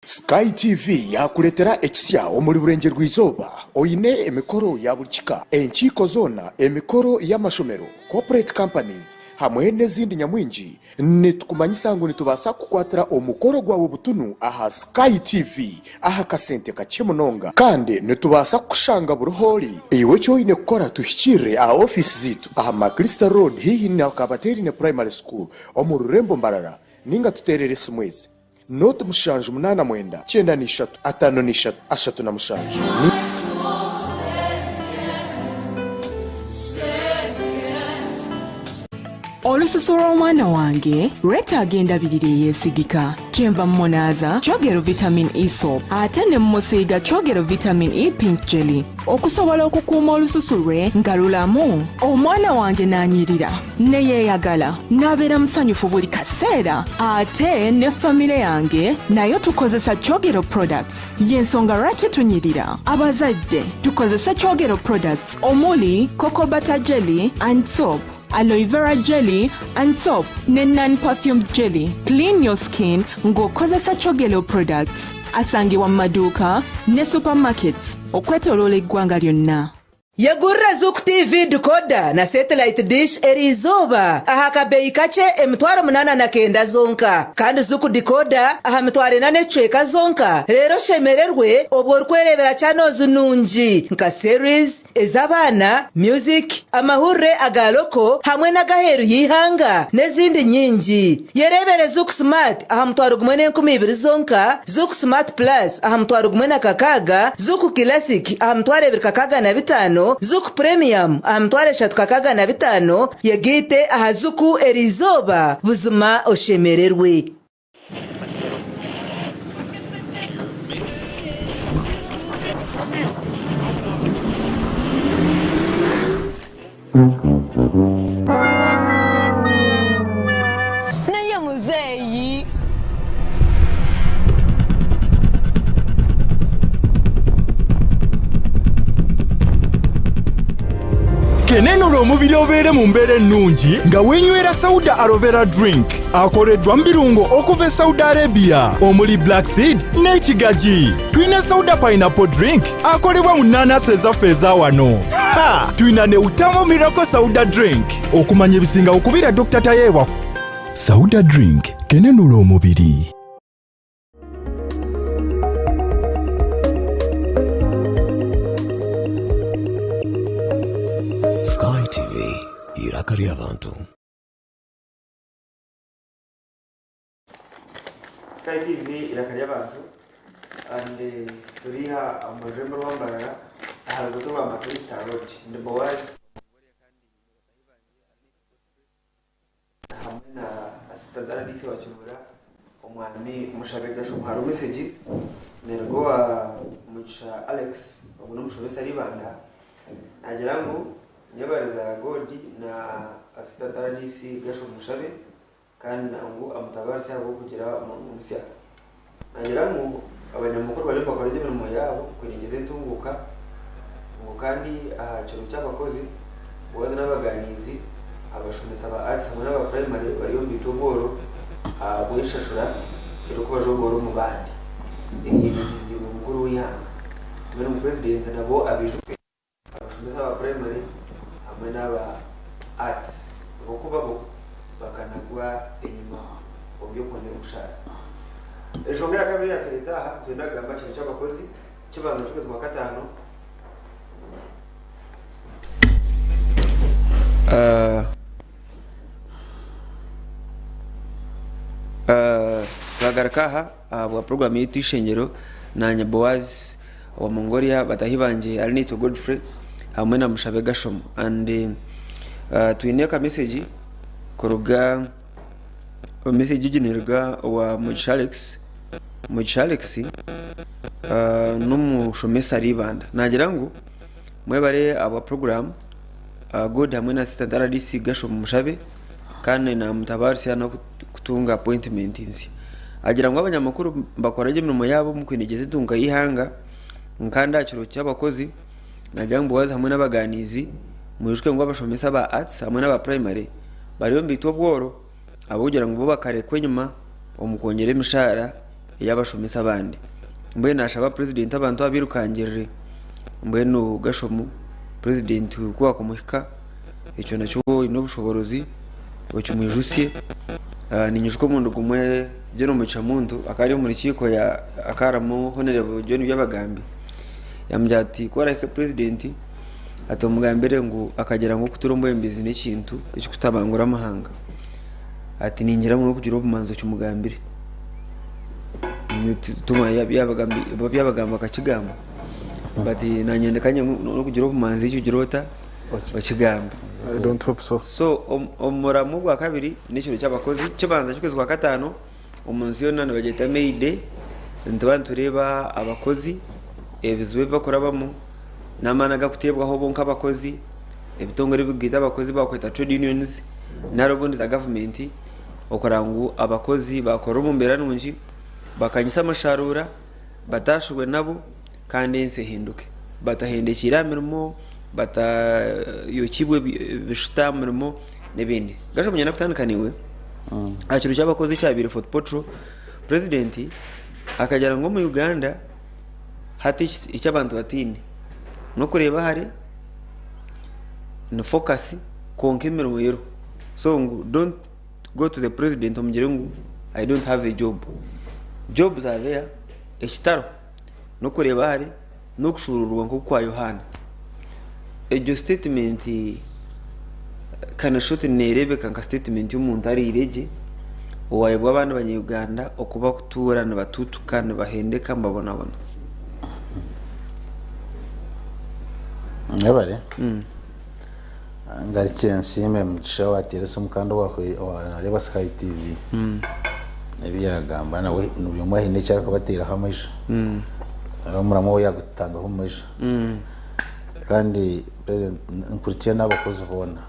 Sky TV yaakureetera ekisya omuri Burengyerwa-izooba oine emikoro ya buri kika, enkiiko zoona, emikoro y'amashomero, corporate companies hamwe n'ezindi nyamwingi. Nitukumanyisa ngu nitubaasa kukukwatira omukoro gwawe butunu aha Sky TV aha kasente kakye munonga. Kandi nitubaasa kukushanga buri h'ori. Iwe eki oine kukora tuhikiirire aha ofiisi zaitu aha Maclister Road haihi na Kabateerine Primary School omu rurembo Mbarara ninga tuteerere esimu ezi. Nooti 7 8 93 53 37. Ni. Ori Olususu lw'omwana wange lwetaaga endabirira eyeesigika. Kyenva mmunaaza Kyogero Vitamin E Soap ate ne mmusiiga Kyogero Vitamin E Pink Jelly okusobola okukuuma olususu lwe nga lulamu. Omwana wange n'anyirira ne yeeyagala n'abeera musanyufu buli kaseera ate ne famire yange nayo tukozesa Kyogero products. Y'ensonga lwaki tunyirira. Abazadde tukozese Kyogero products omuli Cocoa Butter Jelly and Soap, Aloe Vera Jelly and Soap ne Non-Perfumed Jelly. Clean your skin ng'okozesa Kyogero products. Asangibwa mu maduuka ne supermarkets okwetooloola eggwanga lyonna. Yegurira Zuku TV decoder na satellite dish eriizooba aha kabeeyi kakye 809 zonka. Kandi Zuku decoder aha 40,000 n'ekicweka zonka reero oshemererwe obwo orikwereebera channels nungi nka series, ez'abaana, music, amahurire aga loko hamwe n'ag'aheeru y'eihanga n'ezindi nyingi. Yereebere Zuku Smart aha 10,200 zonka, Zuku Smart Plus aha 1600, Zuku Classic aha 265,000, Zuku Premium aha 365,000, yegaite aha Zuku eriizooba buzima oshemererwe. Naye muzeeyi. Kenenula omubiri obeere mu mbeera ennungi nga weenywera Sauda Aloe Vera Drink akoleddwa mu birungo okuva e Saudi Arabia omuli black seed n'ekigagi. Tulina Sauda Pineapple Drink akolebwa mu nnaanasi ezaffe eza wano. Ha! Tulina ne Utamo Miracle Sauda Drink. Okumanya ebisingawo kubira Dr. Tayeebwa. Sauda Drink kenenula omubiri. Sky TV, iraka ry'abantu. Sky TV iraka ry'abantu and turi aha omu rurembo rwa Mbarara aha ruguuto rwa Maturista Road. Ndi Boaz hamwe na Assistant RDC wa Kiruhura Omwami Mushabe Gashomu. Hariho message neruga owa Mugisha Alex ogu n'omushomesa ari Ibanda nagira ngu nyebariza God na Assistant RDC Gashomu Mushabe kandi ngu amutabarise ahabw'okugira omurimo musya. Nagira ngu abanyamakuru bariyo nibakora gye emirimo yaabo kweringyeza entunguuka ngu kandi aha kiro ky'abakozi Boaz n'abaganiizi, abashomesa ba Arts hamwe n'aba Primary bariyo nibaitwa obworo ahabw'enshashura erikubajogoora omu bandi ehiindikiziibwe mukuru w'eihanga. Mbwenu ngu Purezidenti nabo abaijuke abashomesa ba Primary hamwe n'aba Arts ahabw'okuba bo bakanagwa enyima omu by'okwongyera omushaara. Enshonga eya kabiri eyatureeta aha nitwenda kugamba aha kiro ky'abakozi kibanza ky'okwezi kwa kataano. Twagaruka aha ahabwa puroguramu yaitu Eishengyero naanye Boaz owa Mongolia bataahi bangye ari naitwe Godfrey hamwe na Mushabe Gashomo and twine aka message kuruga message egi neruga owa Mugisha Alex, Mugisha Alex n'omushomesa ari Ibanda naagira ngu Mwebare ahabwa puroguramu God hamwe na Assistant RDC Gershom Mushabe kandi namutabaarisa n'okutunga appointment nsya. Agira ngu abanyamakuru nibakora gye emirimo yaabo omu kwinegyeza entunguka y'eihanga kandi aha kiro ky'abakozi nagira ngu Boaz hamwe n'abaganiizi mwijuke ngu abashomesa ba Arts hamwe n'aba Primary bariyo nibaitwa obworo ahabw'okugira ngu bo bakarekwa enyima omu kwongyera emishaara ey'abashomesa abandi. Mbwenu nashaba purezidenti abantu aba abairukangirire mbwenu Gashomu purezidenti ku wakumuhika ekyo nakyo oine obushoboorozi okimwijutsye. Ninyijuka omurundi gumwe General Mugisha Muntu akaba ari omu rukiiko akaba harimu Honorable John Byabagambi yamugira ati ku orahike purezidenti ati omugambire ngu akagira ngu okutura omwebembezi n'ekintu ekirikutabangura amahanga. Ati ningira ngu n'okugira obumanzi okimugambire. Byabagamba akakigamba but nanye ndeka n'okugira obumanzi ekyo ogira ota okigamba. I don't hope so. So omuramwa ogwa kabiri n'ekiro ky'abakozi kibanza ky'okwezi kwa kataano omu nsi yoona nibagyeta May Day nituba nitureeba abakozi ebizibu ebi bakurabamu n'amaani agakuteebwaho bo nk'abakozi ebitongore ebikugaita abakozi bakweta trade unions nari obundi za gavumenti okureba ngu abakozi bakorera omu mbeera nungi bakanyisa amasharuura bataashurwe nabo kandi ensi ehinduke. Batahendekiire aha mirimo, batayokibwe ebishuta aha mirimo n'ebindi. Gashi omunyana kutandika naiwe, aha kiro ky'abakozi ekyabaire Fort Portal, purezidenti akagira ngu omu Uganda hati eki abantu bataine n'okureeba hare, ni focus kwonka emirimo eriho. So ngu don't go to the president omugire ngu I don't have a job. Jobs are there, ekitariho n'okureeba hare n'okushuuruurirwa nk'oku kwa Yohaana. Egyo statement kanasha oti neereebeka nka statement y'omuntu ariire gye owaayebwa abandi banya-Uganda oku barikutuura nibatuutuka nibahendeka nibabonabona. Mwebare. Ngarukye nsiime Mugisha owateire esimu kandi owareeba Sky TV ebi yagamba nawe buri omwe haine eki arikubateeraho amaisho. Hariho omurama ou yaagutangaho omu maisho. Kandi president nkurikire n'abakozi boona.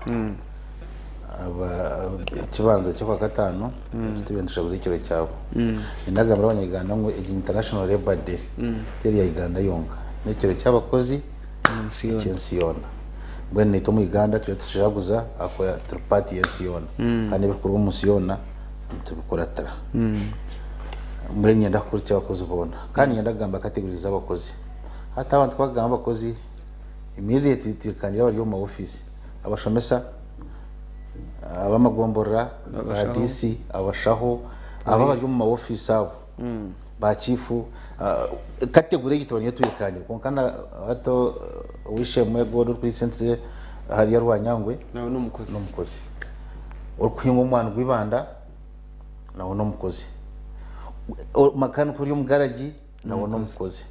Ekibanza ky'okwakataano ekyo nitushabuza ekiro kyabo. Nindagambira abanya-Uganda ngu egi International Labour Day teri ya Uganda yonka, n'ekiro ky'abakozi eky'ensi yoona. Mbwenu naitwe omu Uganda turiyo nitukijaguza ahakuba turi paati y'ensi yoona kandi ebirikukorwa omu nsi yoona nitubikuratira. Mbwenu niinyenda kuhurikya abakozi boona kandi niinyenda kugamba categories z'abakozi. Hati abantu ku barikugamba abakozi, immediately twirukangira abari omu ma ofiisi, abashomesa, ab'amagomborora, ba DC, abashaho, abo abari omu ma ofiisi abo. Ba chiifu category egi tuba niyo twikangire kwonka na hati ow'eishe-emwe God orikuriisa ente ze hariya Rwanyangwe Nawe n'omukozi. n'omukozi. Orikuhinga omwani gw'eibanda nawe n'omukozi. Makanika ori omu garagi nawe n'omukozi.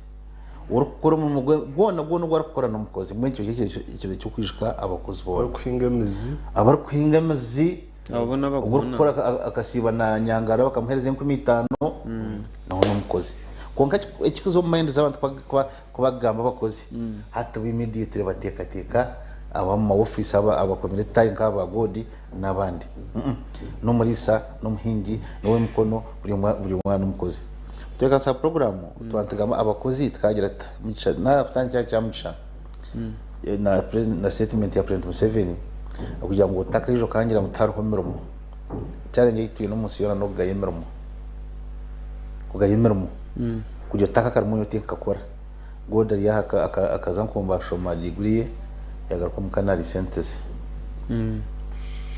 Orikukora omurimo gwe gwona gwona ogu arikukora n'omukozi. Mbwenu ekyo nikyo ekiro ky'okwijuka abakozi boona. Abarikuhinga emizi. Abarikuhinga emizi. Abo Ogwo orikukora akasiiba na nyangara bakamuheereza 5000 nawe n'omukozi. Kwonka ekikuza omu mind z'abantu ku bakugamba abakozi hati bo immediately bateekateeka ab'omu ma ofiisi abakomire taayi nk'aba God n'abandi. N'omuriisa, n'omuhingi, n'ow'emikono buri omwe n'omukozi. Twekasa puroguraamu twaba nitugamba abakozi tukagira tuta Mugisha naakutandikira aha kya Mugisha na statement ya President Museveni kugira ngu otakaija okangira ngu tihariho mirimo. Challenge ei twine omu nsi yoona n'okugaya emirimo. Kugaya emirimo. Kugira otaka akarimo nyowe tinkakakora. God ari aha akaza nkomba ashoma degree ye yagaruka omuka nariisa ente ze.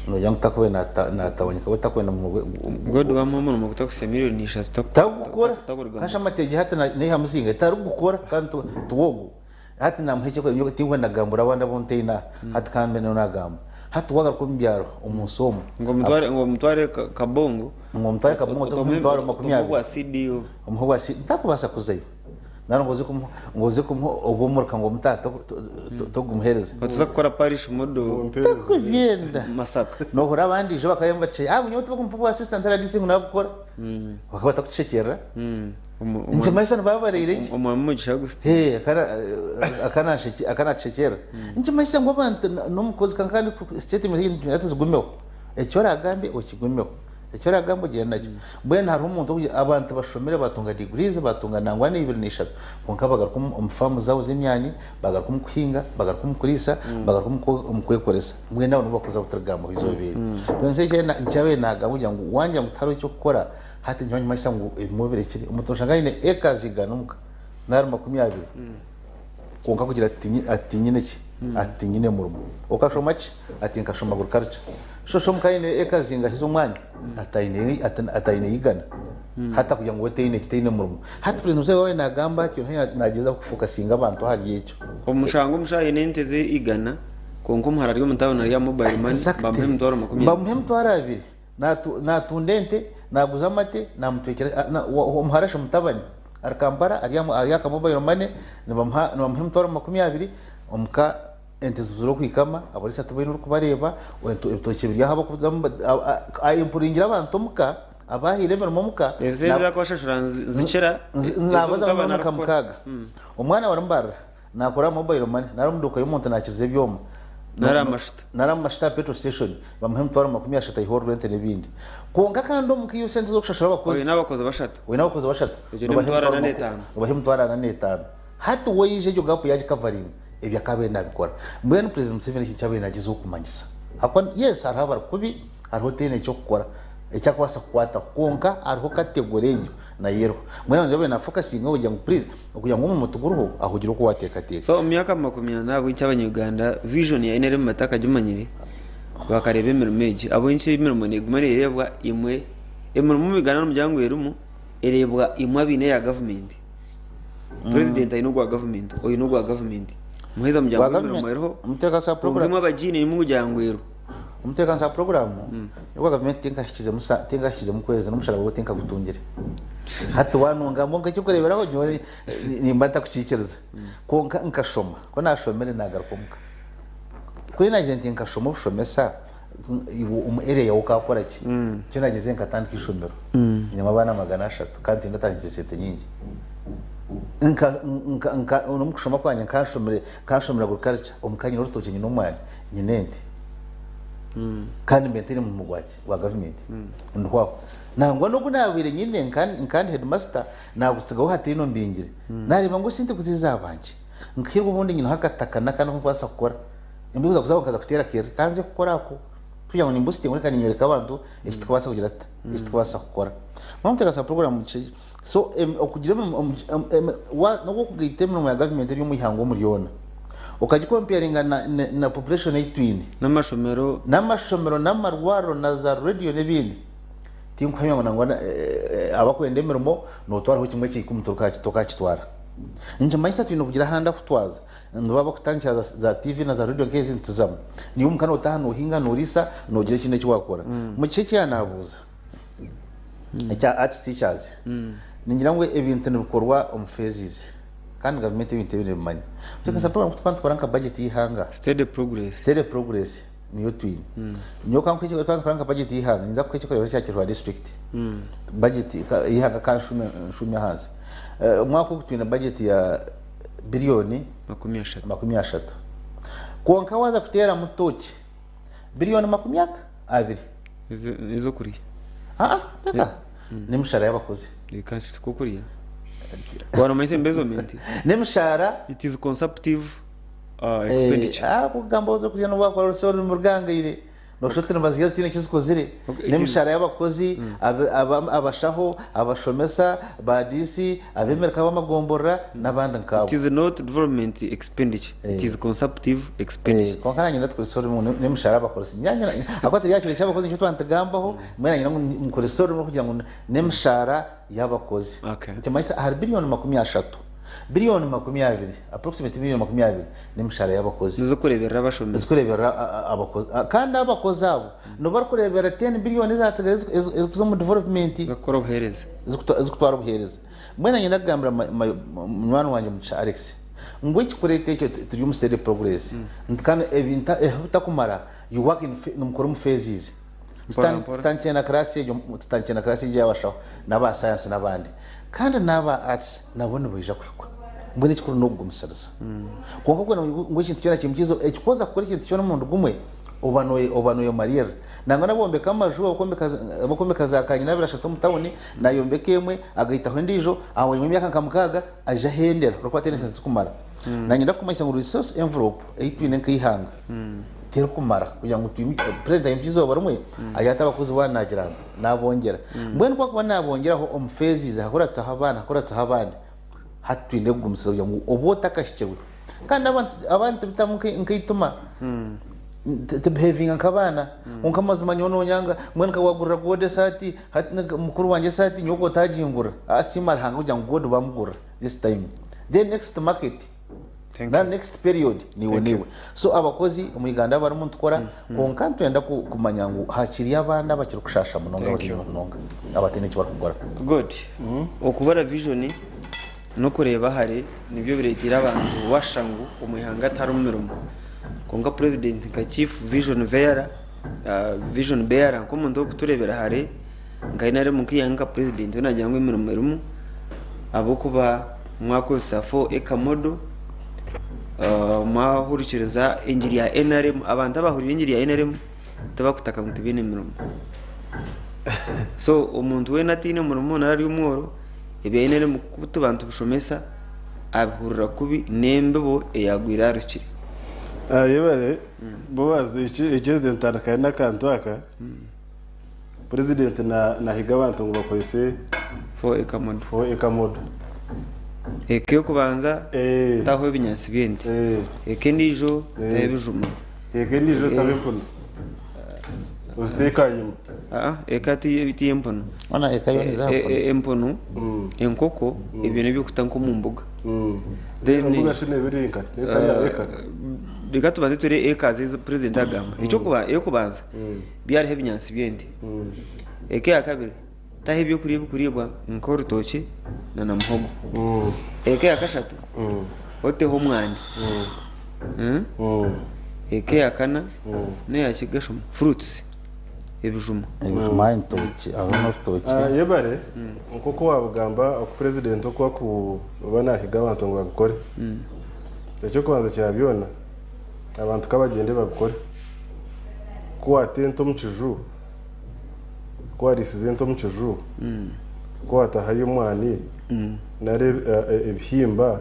Nogira ngu takubaire natabanyika we takwenda murimo gwe. God bamuha omurimo gutakuhitsya miliyoni 3 Tarigukora. Kasha amategye hati naiha muzinga tarigukora kandi tiwogwo. Hati namuha ekyokurya nyowe tinkwenda kugambura abandi abu ntaine aha hati kambe niwe nagamba. Hati wagaruka omu byaro omu nsi omu. Ngu omutware ngu omutware Kabongo. Ngu omutware Kabongo oze kumuha emitwaro makumi abiri. Omuhe obwa CDO. Omuhe obwa CDO takubaasa kuzayo. Nari ngu oze kumuha ngu oze kumuha ogw'omuruka ngu omutahe tokugumuhereza. Otuza kukora parish model. Takubyenda. Masaka. Nohurira abandi ijo bakaba nibakye ah nyowe tibakumpa obwa assistant RDC ngu nabukora. Bakaba batakutushekyerera. Nikimanyisa nibaba bareire gye. Omwami Mugisha Augustine. Eh, akanashekyerera. Nikimanyisa ngu abantu n'omukozi kandi statement egi nitugira tuzigumeho. Eki oragambe okigumeho. Eki oragambe ogyende nakyo. Mbwenu hariho omuntu abantu bashomire batunga degrees batunga nangwa n'ibiri n'ishatu kwonka bagaruka omu faamu zaabo z'emyani, bagaruka omu kuhinga, bagaruka omu kuriisa, bagaruka omu kwekoresa. Mbwenu abo nibo bakozi abu turikugambaho eizooba eri. Mbwenu ekyabaire nagamba kugira ngu wangira ngu tihariho eky'okukora, Hati nyowe nikimanyisa ngu ebimwe obirekire. Omuntu noshanga aine acres igana omuka nari 20 kwonka akugira ati tinyine ki, ati tinyine murimo. Okashoma ki? Ati nkashoma agriculture. Shusha omuka aine acres zingahi z'omwanya? Ati aine igana. Hati akugira ngu we taine ki, taine murimo. Hati President Museveni waaba nagamba atyo nagyezaho kufokasinga abantu ahari ekyo. Omushanga omushaija aine ente ze igana kwonka omuhara ari omu tawuni ari aha mobile money bamuha 200,000. Bamuha 20,000. Naatunda ente, naaguza amate, naamutwekyera omuhara shi mutabani ari Kampala ari aha ka mobile money nibamuha emitwaro 20 omuka. Ente zibuzire okwikama, abariisa tibaine orikubareeba, ebitookye biri aho abarikuzamu ayempuringire abantu omuka, abahaire emirimo omuka. Ezi ezi akubashashura nizikira Naabaza ngu nka mukaaga. Omwana we arimbarira naakora aha mobile money nari omu duuka y'omuntu naakiriza ebyoma. Nari aha mashuta. Nari aha mashuta aha petrol station bamuha emitwaro 30 aihe orwente n'ebindi. Kwonka kandi omuka iyo sente z'okushashura abakozi. Oine abakozi bashatu. Oine abakozi bashatu. Egyo n'emitwaro ana n'etaano. Nobaha emitwaro ana n'etaano. Hati we yaija egyo gap yagikavaringa, ebyo akaabaire nabikora. Mbwenu President Museveni eki nikyo abaire nagyezaho kumanyisa. Ahakuba yes hariho abari kubi, hariho otaine eky'okukora, eki arikubaasa kukwataho, kwonka hariho category egyo nayo eriho. Mbwenu abantu babaire nafokasingaho kugira ngu please, okugira ngu omurimo tiguriho, aho ogire oku wateekateeka. So omu myaka 40 ahabw'enki abanya-Uganda vision ya NRM batakagimanyire bakareeba emirimo egi? Ahabw'enki emirimo neguma nereebwa imwe, emirimo omu Uganda nomugira ngu erimu, ereebwa imwe abaine eya gavumenti. Purezidenti aine ogwa gavumenti, oine ogwa gavumenti. Muheza mugira ngu emirimo eriho, kwonka imwe abagiine nimwe mugira ngu eriho. Omuteekanisa wa puroguraamu ogwa gavumenti tinkahikizemu kwezi n'omushara gwe tinkagutungire. Hati waanungamba nk'eky'okureeberaho nyowe nimba ntakukiikiriza. Kwonka nkashoma, ku naashomire naagaruka omuka. Ku naagize nti nkashoma obushomesa, iwe omu area yaawe okaakora ki? Nikyo naagyezire nkatandika eishomero. Nyinemu abaana 300 kandi tindatandikire sente nyingi. Nka nka nka n'omu kushoma kwangye nkanshomire nkanshomera agriculture omuka nyine orutookye nyine omwani nyine ente. Kandi mbe ntaine murimo gwangye gwa gavumenti ndiho aho. Nangwa n'ogu naabaire nyine nka nka ndi headmaster naagutsigaho hataine ombingire. Naareeba ngu esente ku ziri ezabangye nkaheerwa obundi nyineho akataka n'akandi aku ndikubaasa kukora. Embibo za kuzaho nkaza kuteera kerere ka nze kukora ako kugira ngu nimbusitinga reka ninyoreka abantu eki tukubaasa kugira tuta eki tukubaasa kukora. Mwamuteekateeka program ki so okugira emirimo n'obu okugaita emirimo ya gavumenti eri omu ihanga omuri yoona okagikompeyaringa na na population ei twine N'amashomero. N'amashomero n'amarwariro na za radio n'ebindi tinkuhamya ngu nangwa abakwenda emirimo nootwaraho kimwe kya ikumi tokakitwara. Nikimanyisa twine kugira ahandi ahutwaza. Nibo abakutandikira za TV na za radio nk'ezi nituzamu. Niiwe omuka nootaaha noohinga, nooriisa, noogira ekindi eki waakora. Omu kicweka eki yaanaabuuza ekya Arts Teachers, ningira ngu ebintu nibikorwa omu phases kandi gavumenti ebintu ebi neebimanya. Tuteekateeka ku turikuba nitukora nka budget y'eihanga, Steady progress. steady progress niyo twine. Nyowe ka nkuhe twaba nitukora nka budget y'eihanga, ninza kukuha eky'okureeberaho ekya Kiruhura district. Budget y'eihanga ka nshuume ahansi. Omwaka ogu twine budget ya biriyoni 30. Kwonka waaza kuteeramu tooki, biriyoni 20. Ez'okurya? Aa, reka. N'emishara y'abakozi. Reka tikwo kurya. Wanomanyisa embezzlement? N'emishara. It is consumptive expenditure. Kugamba oza kurya n'obu waakora orusya orurimi rugangaire. Noshusha oti nibazirya zitaine eki zikozire. N'emishahara y'abakozi, abashaho, abashomesa, ba DC, abeemereka b'amagomborora n'abandi nk'abo. It is not development expenditure, it is consumptive expenditure. Kwonka naanye ndatukoresa orurimi ngu n'emishahara y'abakozi. Ahakuba turi aha kiro ky'abakozi nikyo twaba nitugambaho, mbwenu naanye ngira ngu nkorese orurimi kugira ngu n'emishahara y'abakozi. Nikimanyisa ahari biriyoni 30, biriyoni 20, approximately biriyoni 20 n'emishahara y'abakozi. N'ez'okureeberera abashomire. Ez'okureeberera abakozi. Kandi abakozi abo nibo barikureeberera 10 billion ezaatsigaire ezirikuza omu development. Ezirikukora obuheereza. Ezirikutwara obuheereza. Mbwenu naanye ndakugambira munywani wangye Mugisha Alex ngu ekikureeta ekyo turi omu steady progress nti kandi ebintu ebitakumara you work in nimukora omu phases. Tutandikire na class egyo tutandikire na class egyo ey'abashaho n'aba science n'abandi. Kandi n'aba arts nabo nibaija kuhikwa. Mbwenu ekikuru n'okugumisiriza. Kwonka kwenda ngu ekintu kyona kimukize, ekikwoza kukora ekintu kyona omurundi gumwe, oba oba noyemariirira. Nangwa n'abombeka amaju, abakwombeka za kanyina abiri ashatu omu tawuni, nayombeka emwe, agaitaho endiijo, aho bwanyima y'emyaka nka mukaaga, aija ahendera ahabw'okuba taine sente zirikumara. Naanye ndakumanyisa ngu resource envelope ei twine nk'eihanga terikumara kugira ngu purezidenti aimutsye eizooba rimwe agira ati abakozi boona naagira nta, naabongyera. Mbwenu ku arikuba naabongyeraho omu phases hakuratsaho abandi hakuratsaho abandi, hati twine kugumisiriza kugira ngu obe otakahikirwe. Kandi abantu abandi tibitamu nk'eitima, tubihevinga nk'abaana. Kwonka amazima nyowe noonyanga, mbwenu nka waagurira God esaati, hati mukuru wangye esaati nyowe okaba otagingurira. Asiima Ruhanga kugira ngu God baamugurira this time. Then next market. Na next period niiwe niiwe. So abakozi omu Uganda abarimu nitukora kwonka nitwenda kumanya ngu hakiriyo abandi abakiri kushasha munonga Thank abari you. enyima munonga abataine eki barikukora. Good. Okubara vision n'okureeba hare nibyo bireeteire abantu bashusha ngu omu ihanga tiharimu mirimo. Kwonka purezidenti nka chief vision bearer, vision bearer nk'omuntu orikutureebera hare nka NRM nk'eihanga nka purezidenti we naagira ngu emirimo erimu ahabw'okuba mwakozesa 4 acre model, mwahurikiriza engiri ya NRM, abantu abahuriire engiri ya NRM tibakutaka ngu tibaine mirimo. So omuntu weena ataine murimo nari ari omworo, ebya NRM ku tuba nitubishomesa abihurira kubi n'embibo eyagwire aha rukiri. Yebare Boaz, ekyeze ntandikane n'akantu aka, Purezidenti nahiga abantu ngu bakozese 4 acre model. 4 acre model. Eka ey'okubanza taho ebinyaatsi by'ente, eka endiijo taho ebijuma. Eka endiijo taho empunu, oziteeke ahanyima. Eka ti empunu. Hoona eka yoona eza aha mpunu. Empunu, enkoko ebyo n'eby'okuta nk'omu mbuga. Embuga shi neeba eri nkahi? Neeba etari aha eka? Reka tubanze turebe eka ezi purezidenti agamba. Ey'okubanza byariho ebinyaatsi by'ente. Eka eya kabiri taho ebyokurya ebikuriibwa nk'orutookye na muhogo. Eka eya kashatu oteho omwani. Eka eya kana n'eya kigashomo fruits ebijuma. Ebijuma, entookye hariho n'orutookye. Yebare nk'oku waabigamba oku purezidenti oku arikuba naahiga abantu ngu babikore. Eky'okubanza kya byona abantu ka bagyende babikore. Ku waata ente omu kiju, ku wariisiza ente omu kiju, ku waatahayo omwani nari ebihimba,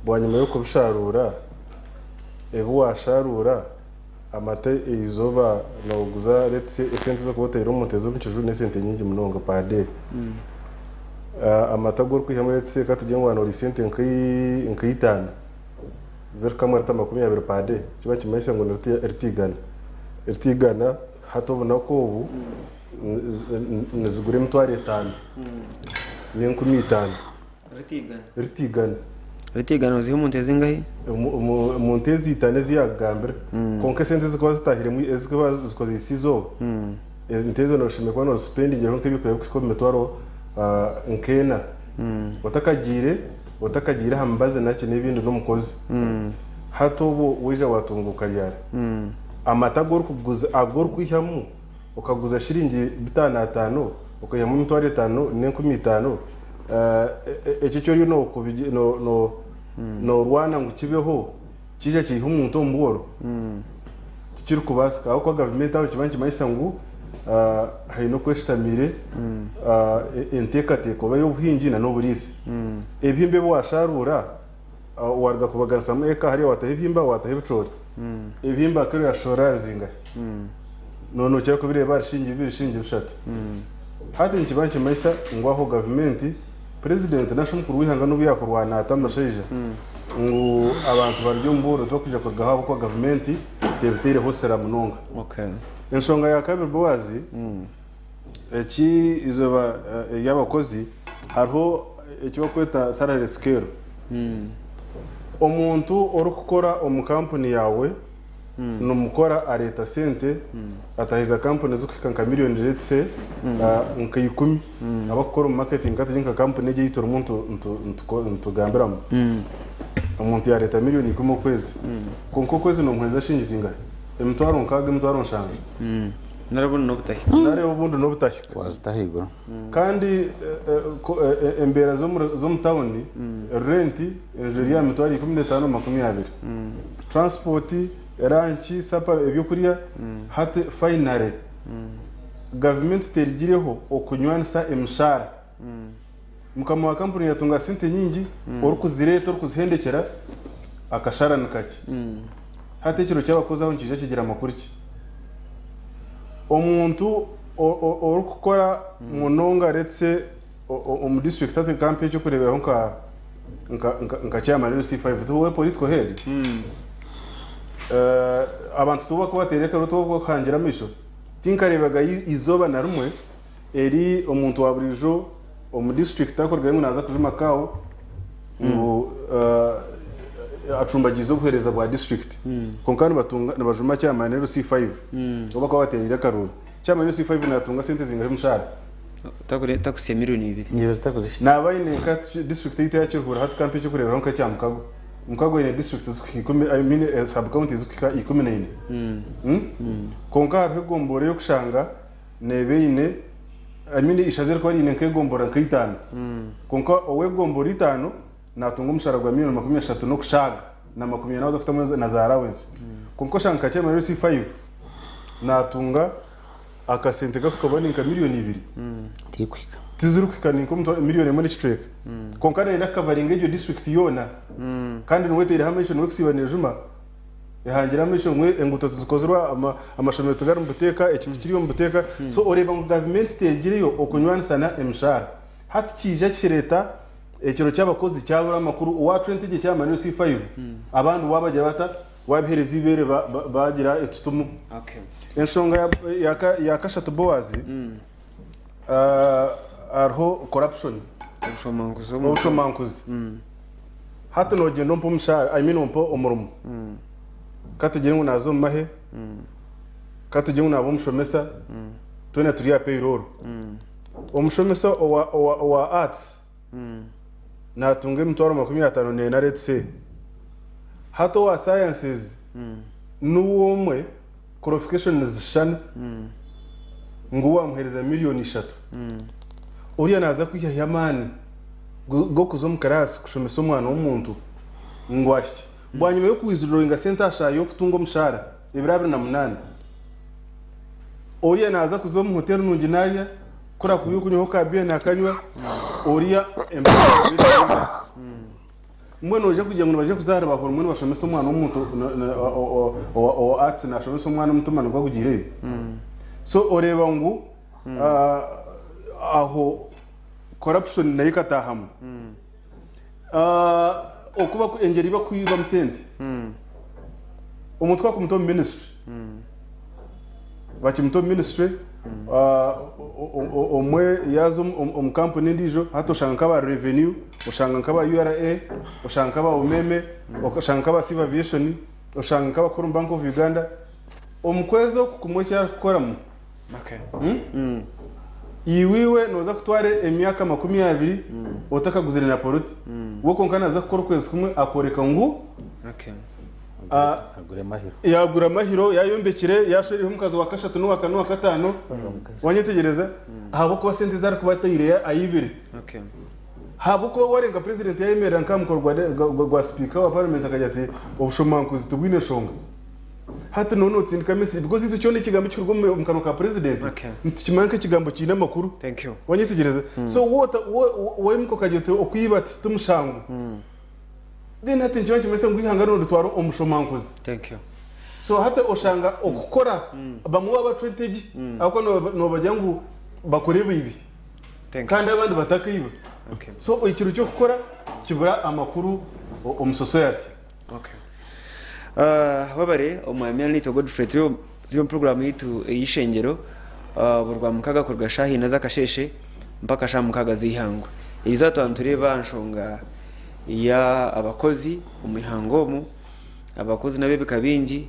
bwanyima y'okubisharuura, ebi waasharuura, amata eizooba nooguza let's say esente ezi orikuba otaire omu nte z'omu kiju n'esente nyingi munonga per day. Amata agu orikwihamu let's say ka tugire ngu waaba nooriisa ente nka itaano, zirikamwa rita 20 per day, nikiba nikimanyisa ngu ni rita igana. Rita igana hati obunaku obu nizigura 5000 n'e5000. Rita igana. Rita igana oziha omu nte zingahi? Omu nte ezi itaano ezi yaakugambira. Kwonka esente ezirikuba zitaahiremu ezirikuba zikozeise eizooba, ente ezo nooshemereire kuba noozisipendingireho nk'ebyokurya birikuhika omu mitwaro nk'ena. Otakagiire otakagiire aha mibazi naki n'ebindi n'omukozi. Hati obwo waija waatunguuka ryari? Amata agu orikuguza agu orikwihamu okaguza shiringi 5 ataano okaihamu 5000 n'e5000, ekyo eki oriyo noorwana ngu kibeho kiija kiihe omuntu omu bworo? Tikirikubaasika ahabw'okuba gavumenti aho nikiba nikimanyisa ngu haine oku eshutamiire enteekateeka oba ey'obuhingi n'oburiisa. Ebihimba ebi waashaaruura waaruga kubaganisamu eka hariya waataho ebihimba waataho ebicoori, ebihimba kiro yaashoora ahari zingahi? Nookira kubireeba ahari shiringi bibiri shiringi bishatu. Hati nikiba nikimanyisa ngu aho gavumenti, purezidenti nari shi omukuru w'eihanga n'obu yaakurwana ata amashaija ngu abantu barugye omu bworo tibakwija kurugaho ahabw'okuba gavumenti tebitaireho sira munonga. Enshonga ya kabiri Boaz, eki eizooba ry'abakozi hariho eki barikweta salary scale. Omuntu orikukora omu kampuni yaawe nimukora areeta sente atahiza kampuni zirikuhika nka miriyoni let's say nka ikumi abakukora omu marketing ka tugire nka kampuni egi ei turimu nitugambiramu omuntu yareeta miriyoni 10 okwezi kwonka okwezi nomuheereza shiringi zingahi? 60,000 70,000. Nari obundi n'obutahika. Nari obundi n'obutahika. Wazita ahaiguru. Kandi embeera z'omu tawuni, renti enju eri aha 15,000 20,000. Transport, ranki, sapa, ebyokurya, hati finally gavumenti terigireho okunywanisa emishaara. Mukama wa kampuni yatunga sente nyingi, orikuzireeta orikuzihendekyera akashaara ni kakye. Hati ekiro ky'abakozi aho nikiija kigira makuru ki? Omuntu orikukora munonga let's say omu district hati nkampa eky'okureeberaho nka nka chairman LC5 tiwe political head? Abantu tibo barikubateera ekiro tibo barikuhangira amaisho? Tinkareebaga eizooba na rimwe eri omuntu wa buriijo omu district arikurugayo ngu naaza kujuma kaawo ngu acumbagiize obuheereza bwa district. Kwonka nibatunga nibajuma chairman LC5 obu bakuba bateereire akaruuru. Chairman LC5 naatunga sente zingahi omushaara? Takuhitsya 2 million. Naaba aine nka district yaitu eya Kiruhura hati kampe eky'okureeberaho nka ekya Mukago. Omukago gwine districts zirikuhika ikumi, I mean eh, sub counties zirikuhika 14. Mm? Kwonka hariho egombora ey'okushanga neeba eine I mean ishaza erikuba riine nk'egombora nka itaano. Kwonka ow'egombora itaano natunga omushara gwa milioni 30 n'okushaaga na 40 waza kutamu na za allowance. Kwonka oshanga nka chairman wa LC5 natunga akasente kakutoba ni nka milioni ibiri. Tikuhika. Tizirikuhika ni nka milioni emwe n'ekicweka. Kwonka nayenda kukavaringa egyo district yoona. Kandi niwe eteireho amaisho niwe kusiiba neejuma. Ehangire amaisho ngu enguuto tizikozirwe, amashomero tigari mu buteeka, eki tikiri omu buteeka. So oreeba ngu gavumenti teegireyo okunywanisana emishaara. Hati kiija kireeta ekiro ky'abakozi kyabura amakuru, waacwa entegye kyamara LC5, abandi waabagira bata? Waabiheereza eibeere baagira etutumu. Enshonga ya kashatu Boaz, hariho corruption, obushomankuzi. Hati noogyenda ompe omushaara, I mean ompe omurimo, ka tugire ngu naaza omu mahe, ka tugire ngu naaba omushomesa, twena turi aha payroll. Omushomesa owa arts naatunga emitwaro 54 let's say. Hati owa sciences niwe omwe qualification nizishushana ngu waamuheereza miliyoni 3 oriya naaza kwihayo amaani g'okuza omu kiraasi kushomesa omwana w'omuntu ngu ahikye. Bwanyima y'okuwithdrawinga sente aha shaaha y'okutunga omushaara ebiro 28, oriya naaza kuza omu hoteeri nungi naarya, ku arakuhurira okunywaho ka beer naakanywa, oriya embeera Mbwenu noija kugira ngu nibaija kuzaara bahura mbwenu bashomese omwana w'omuntu owa arts nashomesa omwana omutima nigwo agugiireyo? So oreeba ngu aho corruption nayo ekataahamu. Oku engyeri ei bakwibamu sente, omuntu ku akumuta omu ministry, bakimuta omu ministry, omwe yaaza omu kampuni endiijo, hati oshanga nk'aba revenue, oshanga nk'aba URA, oshanga nk'aba Umeme, oshanga nk'aba Civil Aviation, oshanga nk'abakuru omu Bank of Uganda. Omu kwezi oku kumwe eki arikukoramu, iwe iwe nooza kutwara emyaka 20 otakaguzire na poloti, we kwonka naaza kukora okwezi kumwe akworeka ngu Agure mahiro. Yagura mahiro, yayombekire, yashwerireho omukazi wa kashatu n'owa kana n'owa kataano. Wanyetegereza? Ahabw'okuba sente ezi arikuba ataireyo ayibire. Ahabw'okuba wareeba nka purezidenti yayemerera nk'aha mukoro gwa sipiika wa paramenti akagira ati obushomankuzi tibwine nshonga. Hati nooba nootsindika message because itwe kyona ekigambo ekirikuruga omu kanwa ka purezidenti nitukimanya nk'ekigambo kiine amakuru. Wanyetegereza? So waimuka okagira oti okwiba ti mushango. Then hati nikiba nikimanyisa ngu eihanga noritwara omushomankuzi. Thank you. So hati oshanga okukora bamwe babacwa entegi ahabw'okuba nobagira ngu bakore bibi kandi abandi batakaiba. So ekiro ky'okukora kibura amakuru omu society. Okay. Webare omwami Anita Godfrey turi omu program yaitu ey'eishengyero buri rwamukaga kuruga shaaha ina z'akasheeshe mpaka shaaha mukaaga z'eihangwe. Erizooba twaba nitureeba aha nshonga ya abakozi omu ihanga omu, abakozi n'ab'ebika bingi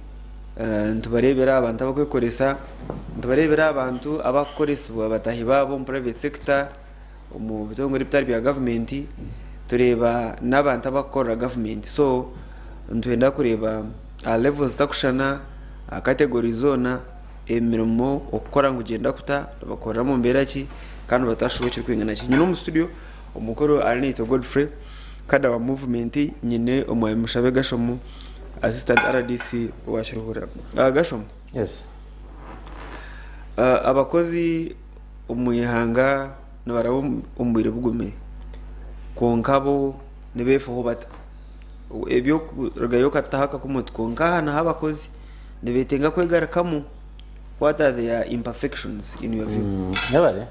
nitubareebera aha bantu abakwekoresa, nitubareebera aha bantu abakukoresibwa bataahi baabo omu private sector, omu bitongore ebitari bya gavumenti, tureeba n'abantu abakukorera gavumenti. So nitwenda kureeba aha levels zitakushushana, aha categories zoona, emirimo okukora nigugyenda kuta, nibakorera mu mbeera ki, kandi nibatashurwa ekirikwingana ki. Nyine omu studio omukuru ari naitwe Godfrey, kada wa movement, nyine omwami Mushabe Gashomu, assistant RDC owa Kiruhura. Gashomu, Yes. Abakozi omu ihanga nibaraba omu bwire bugumire, kwonka bo nibeefaho bata? Eby'okurugayo okataho akakumu ti kwonka aha naho abakozi nibeetenga kwegarukamu. What are their imperfections in your view? Yebare.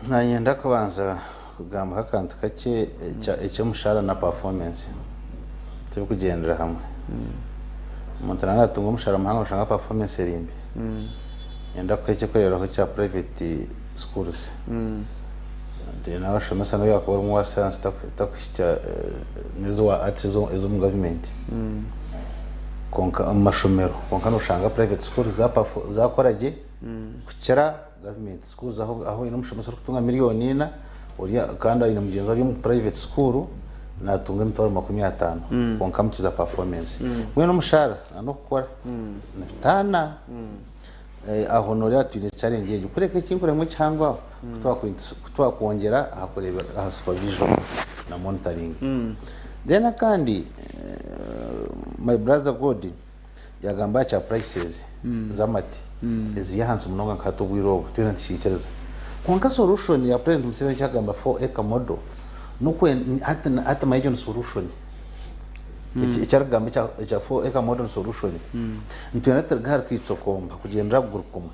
Nanyenda kubanza kugambaho akantu kakye eky'omushaara na performance tibikugyendera hamwe. Omuntu naaba natunga omushaara muhango noshanga performance eri mbi. Niinyenda kuha eky'okureeberaho kya private schools. Twine abashomesa nobu yaakuba ori owa science takuhikya n'eza arts ez'omu gavumenti. Kwonka omu mashomero kwonka noshanga private schools zaakora gye kukira gavumenti schools ahu oine omushomesa orikutunga miliyoni ina kandi aine mugyenzi we ari omu private school. Natunga emitwaro 50 kwonka amukiza performance. Mbwenu omushahara n'okukora nibitaana. Aho noreeba twine challenge egyo. Kureka ekinkuremu ekihango aho ku twakwongyera aha kureebera aha supervision na monitoring. Then akandi my brother God yagamba aha kya prices z'amate eziri ahansi munonga nka hati obwire obu twena nitukikiriza. Kwonka solution ya President Museveni eki agamba 4 acre model hati hati manya egyo ni solution. Eki arikugamba ekya 4 acre model ni solution. Nitwenda turuge ahari kaitsokomba kugyendera aha kuguru kumwe.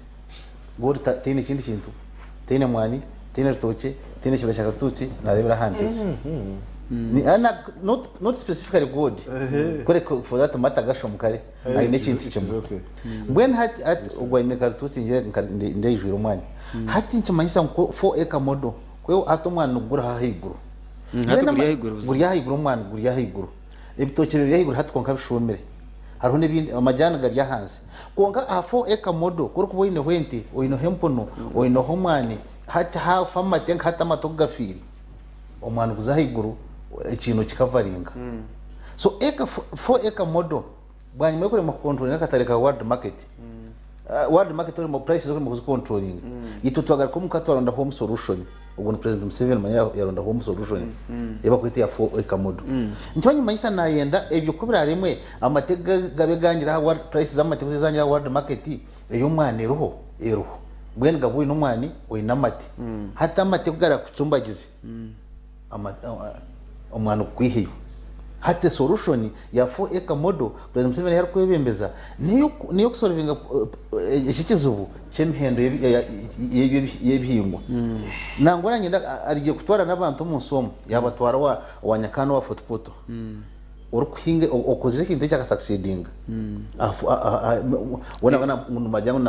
God taine kindi kintu, taine mwani, taine rutookye, taine kibira kya karituusi, naareebera aha nte ze. Not, not specifically God, kureka for that matter Gashom kare aine ekintu kimwe. Mbwenu hati hati ogwo aine karituusi ngyere ndeijwire omwanya. Hati nikimanyisa ngu 4 acre model, kwe hati omwani nigugura ahaiguru. Hati guri ahaiguru buzima. Guri ahaiguru omwani guri ahaiguru. Ebitookye biri ahaiguru hati kwonka bishuumire. Hariho n'ebindi amajaani gari ahansi. Kwonka aha 4 acre model ku orikuba oineho ente, oineho empunu, oineho omwani, hati haafa amate nka hati amate oku gafiire, omwani guza ahaiguru ekiino kikavaringa. So acre, 4 acre model bwanyima y'okuremwa kukontrolinga akatare ka world market, world market oremwa prices oremwa kuzikontrolinga, itwe twagaruka omuka twaronda home solution. Ogwo ni President Museveni manya yaronda home solution ei bakweta eya 4 acre model. Nikiba nikimanyisa nayenda ebyo ku biraremwe amate gabe gangire aha world prices z'amate ku zangire aha world market ey'omwani eriho eriho. Mbwenu gaba oine omwani oine amate. Hati amate ku garakucumbagize omwani gukwiheyo. Hati solution ya 4 acre model President Museveni ei arikwebembeza n'ey'okusolvinga eki ekizibu ky'emihendo y'ebihingwa. Nangwa nanyenda arigiye kutwara n'abantu omu nsi omu yabatwara owa Nyakaana owa Fort Portal orikuhinga okozire ekintu eki akasucceedinga ngu nibagira ngu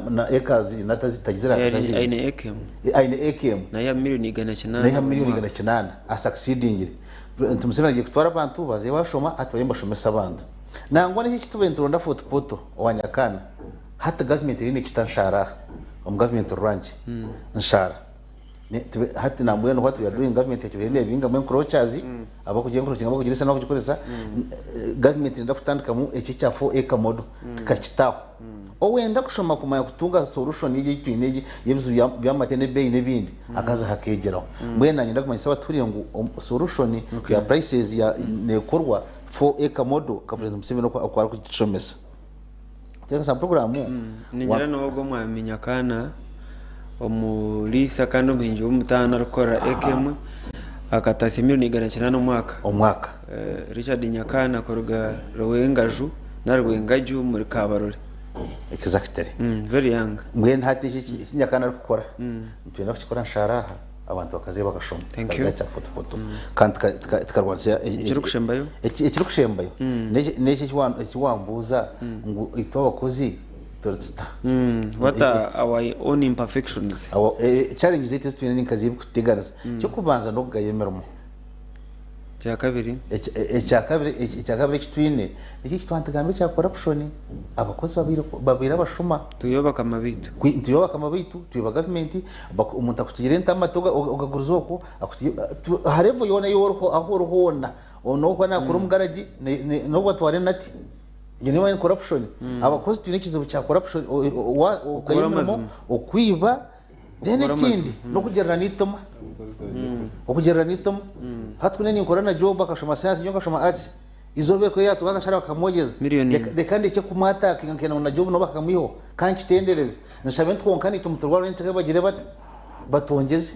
na acres tagizire Aine acre emwe. Aine acre emwe. Naiha miliyoni 800 Naiha miliyoni 800 asucceedingire. Nti Museveni agiye kutwara abantu bazeyo bashoma hati bariyo nibashomesa abantu. Nangwa n'eki ekitubaire nituronda Fort Portal owa Nyakaana hati gavumenti eriyo nekita nshaara aha omu gavumenti rurangye nshaara hati nambwenu what we are doing gavumenti yakibaire nebingamu encroachers abakugira encroaching abakugirisa n'abakugikoresa gavumenti neyenda kutandikamu eki ekya 4 acre model tukakitaho. Owenda kushoma kumanya kutunga solution egi ei twine egi y'ebizibu by'amate n'ebeeyi n'ebindi akaza akeegyeraho. Mbwenu naanye ndakumanyisa abatuhuriire ngu solution ya prices ya neekorwa 4 acre model nka President Museveni oku arikugishomesa. Kiteekateeka program Ningira niwe ogwo omwami Nyakaana omuriisa kandi omuhingi w'omutaano arikukorera eka emwe akataasya milioni 800 omwaka. Omwaka. Richard Nyakaana kuruga Rwengaju nari Rwengaju omuri Kabarole. Exactly. Very young. Mbwenu hati eki eki Nyakaana arikukora nitwenda kukikora nshaara aha abantu bakazayo bakashoma. Thank you. Kikaruga kya Fort Portal. Kandi tukarwanisa Ekirikushembayo? Ekirikushembayo n'eki eki wambuuza ngu itwe abakozi turi tuta? What are our own imperfections? Challenges zaitu ezi twine ninka z'ebikututeganisa. Eky'okubanza n'okugaya emirimo. Ekyakabiri? Ekyakabiri ekyakabiri eki twine nikyo eki twaba nitugamba ekya corruption. Abakozi babaire abashuma. Twiba bakama baitu. Twiba bakama baitu, twiba gavumenti, omuntu akutsigira ente amate ogaguriza okwo, aha level yoona ei oriho ahu ori hoona, n'obu naakora omu garagi n'obu atwara enati, egyo niyo ni corruption. Abakozi twine ekizibu kya corruption, okugaya emirimo, okwiba. Then ekindi n'okugirirana eitoma, okugirirana eitoma. Hati ku ninkora na Job akashoma science nyowe nkashoma arts, eizooba eryo ku yaatunga akashara bakamwogyeza, reka ndekye kumwatakinga nkenda ngu na Job nawe bakamwihaho, ka nkitendereze. Nshabe nti kwonka naitwe muturwareho enkyeka bagire bata? Batwongyeze.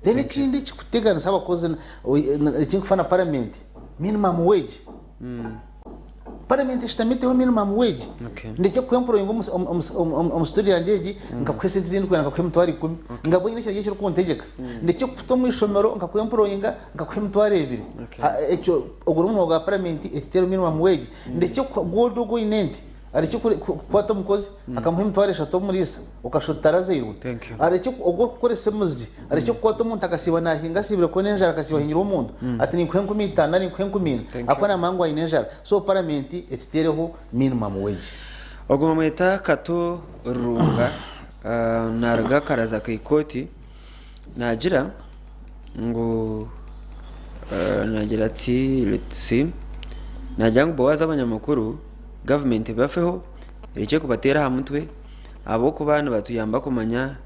Then ekindi ekikuteganisa abakozi ekinkufa na parliament, minimum wage. Parliament eshutami eteho minimum wage. Ndekye kukwemployinga omu studio yangye egi nkakuha esente ezi ndikwenda nkakuha 100,000 ngabwe nyine ekiragiro ekirikuntegyeka. Ndekye kukuta omu ishomero nkakwemployinga nkakuha 20,000. Ekyo ogwo n'omurimo gwa parliament etiteho minimum wage. Ndekye gold ogu oine ente arekye kukwata omukozi akamuha 30,000 omuriisa okashusha oti tarazairwe. Arekye ogu orikukoresa emizi arekye kukwata omuntu akasiiba naahinga asiibire kwona enjara akasiiba ahingire omuntu ati ninkuha 5,000 nari ninkuha 4,000 ahakuba naamanya ngu aine enjara. So paramenti etiteereho minimum wage. Ogwo bamweta Kato Rurunga naruga Karaza Kaikooti naagira ngu Naagira ati let's see naagira ngu Boaz abanyamakuru gavumenti ebafeho erekye kubateera aha mutwe ahabw'okuba nibatuyamba kumanya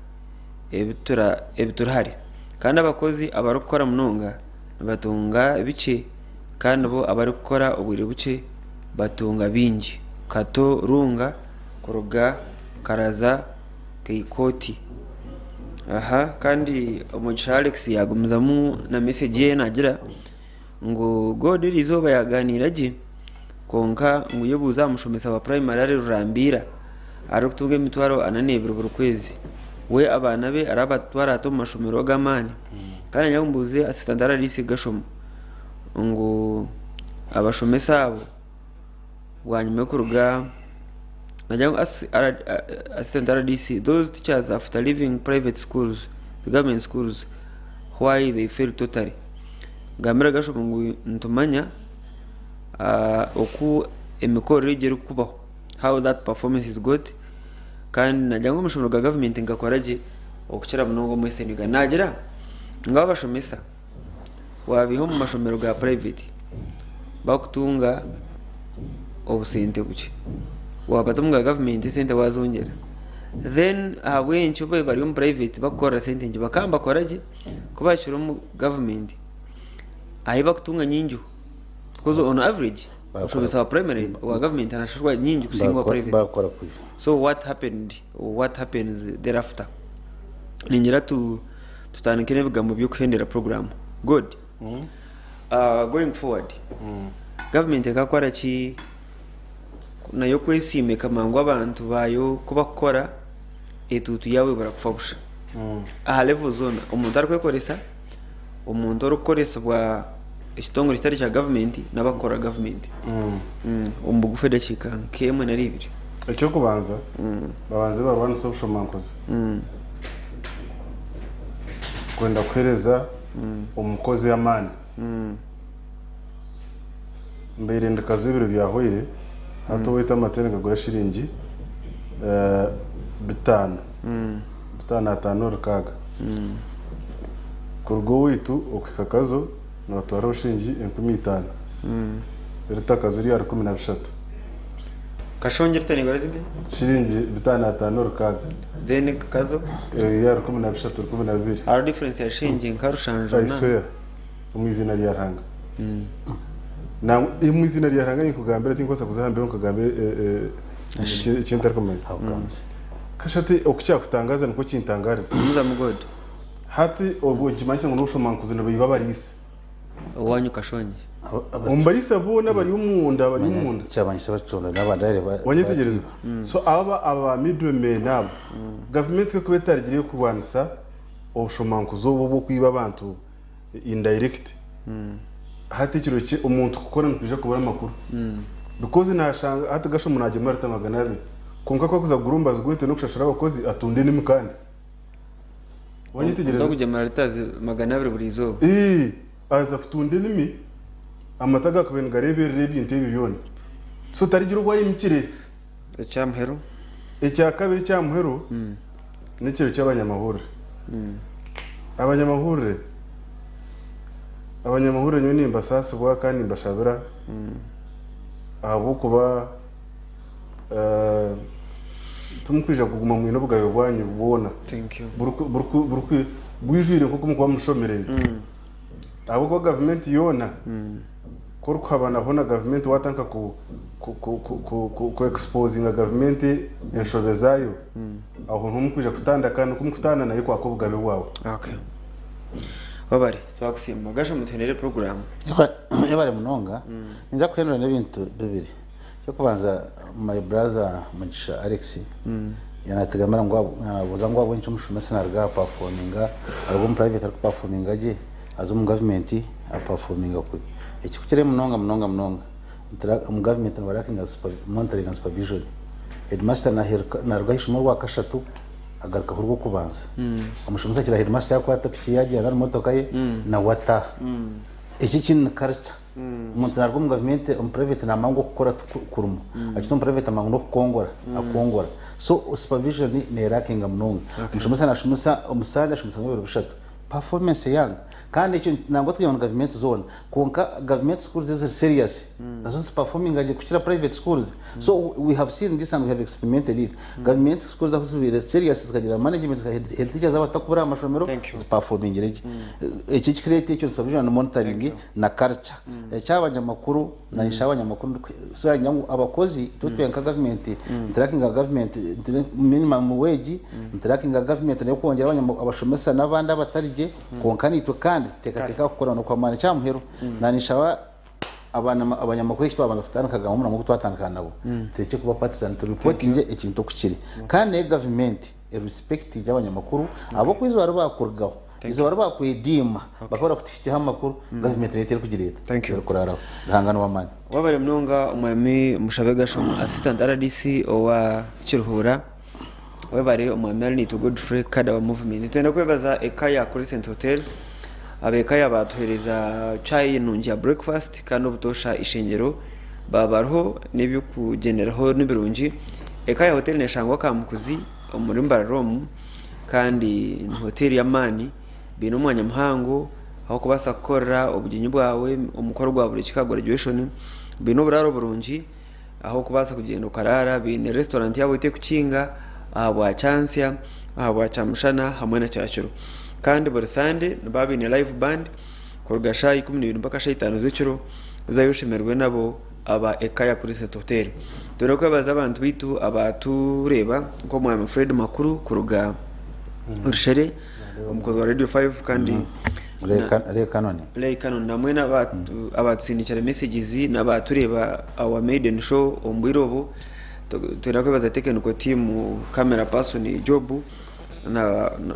ebituri hare kandi abakozi abarikukora munonga nibatunga bikye kandi bo abarikukora obwire bukye batunga bingi. Kato Runga kuruga Karaza Keikoti. Aha kandi Omugisha Alex yagumizamu na message ye nagira ngu God eriizooba yaganiira gye kwonka ngu yebuuze aha mushomesa wa primary ari Rurambiira arikutunga emitwaro ana n'ebiri buri kwezi we abaana be arabatwara ata omu mashomero ag'amaani kandi nyawe mbuuze assistant RDC Gashomo ngu abashomesa abo bwanyima yokuruga nagira ngu assistant RDC those teachers after leaving private schools to government schools why they fail totally gambira Gashomo ngu nitumanya oku emikorere egyo erikubaho how that performance is got kandi nagira ngu amashomero ga gavumenti nigakora gye okukira munonga omu western Uganda nagira ngu abashomesa waabaiha omu mashomero ga private bakutunga obusente bukye, waabata omu ga gavumenti esente waazongyera. Then ahabw'enki bo bari omu private bakukorera sente nyingi? Bakaba nibakora gye ku baahikire omu gavumenti ahi bakutunga nyingi because on average omushomesa wa primary owa gavumenti arashashurwa nyingi kusinga owa private. Bakora kubi. So what happened or what happens thereafter? Ningira tu tutandike n'ebigambo by'okuhendera puroguraamu. Good. Going forward, gavumenti ekakora ki nayo kwesiima ekamanya ngu abantu baayo ku bakukora etuutu yaabo ebura kufa busha aha level zoona. Omuntu arikwekoresa, omuntu orikukoresibwa ekitongore kitari kya gavumenti n'abarikukora gavumenti. Omu bugufu edakiika nk'emwe nari ibiri. Eky'okubanza, babanze barwanise obushomankuzi. Kwenda kuheereza omukozi amaani. Mbaire ndi Kazo ebiro byahwaire, hati owaitu amate nigagura shiringi bitaano, bitaano ataano rukaaga. Kuruga owaitu okuhika Kazo nibatwara obushiringi 5000, rita Kazo eri aha 13. Kashongye rita nigura zingahi? Shiringi bitaano ataano rukaaga. Then Kazo? Eri aha 13, 12. Hariho difference ya shiringi nka rushanju I na. swear omu eiziina rya Ruhanga. Nangwa omu eiziina rya Ruhanga ninkugambira tinkubaasa kuza aha mbeho nkagambe eki ntarikumanya. Kasha hati oku kyakutangaaza nikwo kintangaariza. Gumizamu God. Hati obwo nikimanyisa ngu n'obushomankuzi nibaiba abariisa. Owanyu Kashongye. Omu bariisa boona abari omunda abari omunda. Kyamanyisa bacunda n'abandi Wanyetegyereza? So aba aba middlemen aba gavumenti ku ekuba etarigireyo kurwanisa obushomankuzi obu obw'okwiba abantu indirect hati ekiro kye omuntu kukora nikwija kubura amakuru because nashanga hati gasha omuntu nagyema rita 200 kwonka ku akuza kugura omubazi gw'ente n'okushashura abakozi atunda enimi kandi wanyetegyereza Omuntu akugyema rita 200 buri izooba. Ii, aza kutunda enimi amata gakabaire nigareeberera ebintu ebi byona so tarigira obu ayimukire. Ekya muheru? Ekya kabiri ekya muheru n'ekiro ky'abanyamahurire. Abanyamahurire, abanyamahurire nyowe nimbasaasibwa kandi nimbashabira ahabw'okuba timukwija kuguma mwine obugabe bwanyu bwona bwijwire nk'oku mukuba mushomereire. Ahabw'okuba gavumenti yoona ku orikuhabana hoona gavumenti waatandika ku ku exposinga gavumenti enshobe zaayo, aho niho murikwija kutandika kandi ku murikutandika nayo ekwaka obugabe bwawe. Okay. Webare, twakusiima. Gasho mutuhenere puroguraamu. Yebare munonga. Ninza kuhendura n'ebintu bibiri. Eky'okubanza my brother Mugisha Alex yanatugambira ngu nabuuza ngu ahabw'enki omushomesa naruga aha performinga aruga omu private ari kuperforminga gye aza omu government aperforminga kubi. Eki ku kiri munonga munonga munonga omu government nibarakinga monitoring and supervision. Headmaster naruga aha ishomero orwakashatu agarukaho orw'okubanza. Omushomesa akira headmaster yakwata piki yagyenda aha motoka ye nawe ataaha. Eki ekindi ni culture. Omuntu naruga omu gavumenti omu private namanya ngu okukora tikurimu akija omu private amanya ngu nokukongora akongora so supervision nerakinga munonga. Omushomesa nashomesa omu Sunday ashomesa nka ebiro bishatu. Performance eyanga kandi ekyo nangwa twine ngu gavumenti zoona kwonka gavumenti schools eziri serious nazo niziperforminga gye kukira private schools. So we have seen this and we have experimented it. Gavumenti schools ahu zibaire serious zikagira management zikaha head teachers abatakubura aha mashomero ziperformingire gye. Ekyo ekikureeta ekyo ni supervision and monitoring na culture. Ekyabanyamakuru Naanye nshaba abanyamakuru so nagira ngu abakozi itwe twe nka gavumenti niturakinga gavumenti minimum wage niturakinga gavumenti nayo kwongyera abashomesa n'abandi abatari gye kwonka naitwe kandi tuteekateeke aha kukora n'okw'amaani. Eky'aha muheru naanye nshaba abanyamakuru eki twabanza kutandika kugamba omurimo ogu twatandika nabo turekye kuba partisan turipotinge ekintu oku kiri kandi nayo gavumenti erisipekitingye abanyamakuru ahabw'okuba eizooba ribakurugaho Eizooba ri baakwediima bakabura kutuhikyaho amakuru, gavumenti nayo terikugireeta, terikuraaraho. Ruhanga n'ow'amaani. Wabare munonga Omwami Mushabe Gashoma Assistant RDC owa Kiruhura. Webare Omwami Arinaitwe Godfrey Kada wa Movement. Nitwenda kwebaza eka ya Crescent Hotel. Ab'eka ya baatuheereza chai nungi ya breakfast kandi obutoosha eishengyero baaba bariho n'eby'okugyenderaho nibirungi. Eka ya hotel neeshangwa Kamukuzi omuri Mbarara omu. Kandi ni hoteeri y'amaani, baine omwanya muhango ah'okubaasa kukorera obugyenyi bwawe, omukoro gwa buri kika graduation, baine oburaaro burungi ah'okubaasa kugyenda okaraara, baine restaurant yaabo erikukinga ahabwa kyantsya, ahabwa kyamushana hamwe na kyakiro. Kandi buri Sande nibaba baine live band kuruga shaaha 12 mpaka shaaha itaano z'ekiro, zayo oshemererwe nabo. Aba eka ya Crescent Hotel. Twine kwebaza abantu baitu abatureeba nk'omwami Fred Makuru kuruga Rushere omukozi wa Radio 5 kandi Ray Canon. Ray Canon namwe abatusindikira messages n'abatureeba our maiden show omu bwire obu. Twine kwebaza technical team, camera person Job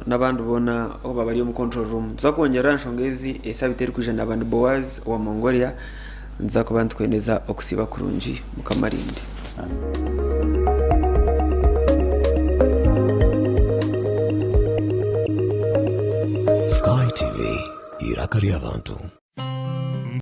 n'abandi boona obu bari omu control room. Nituza kwongyera aha nshonga ezi esabiti erikwija naba ndi Boaz owa Mongolia. Nituza kuba nitukwendeza okusiiba kurungi. Mukama arinde.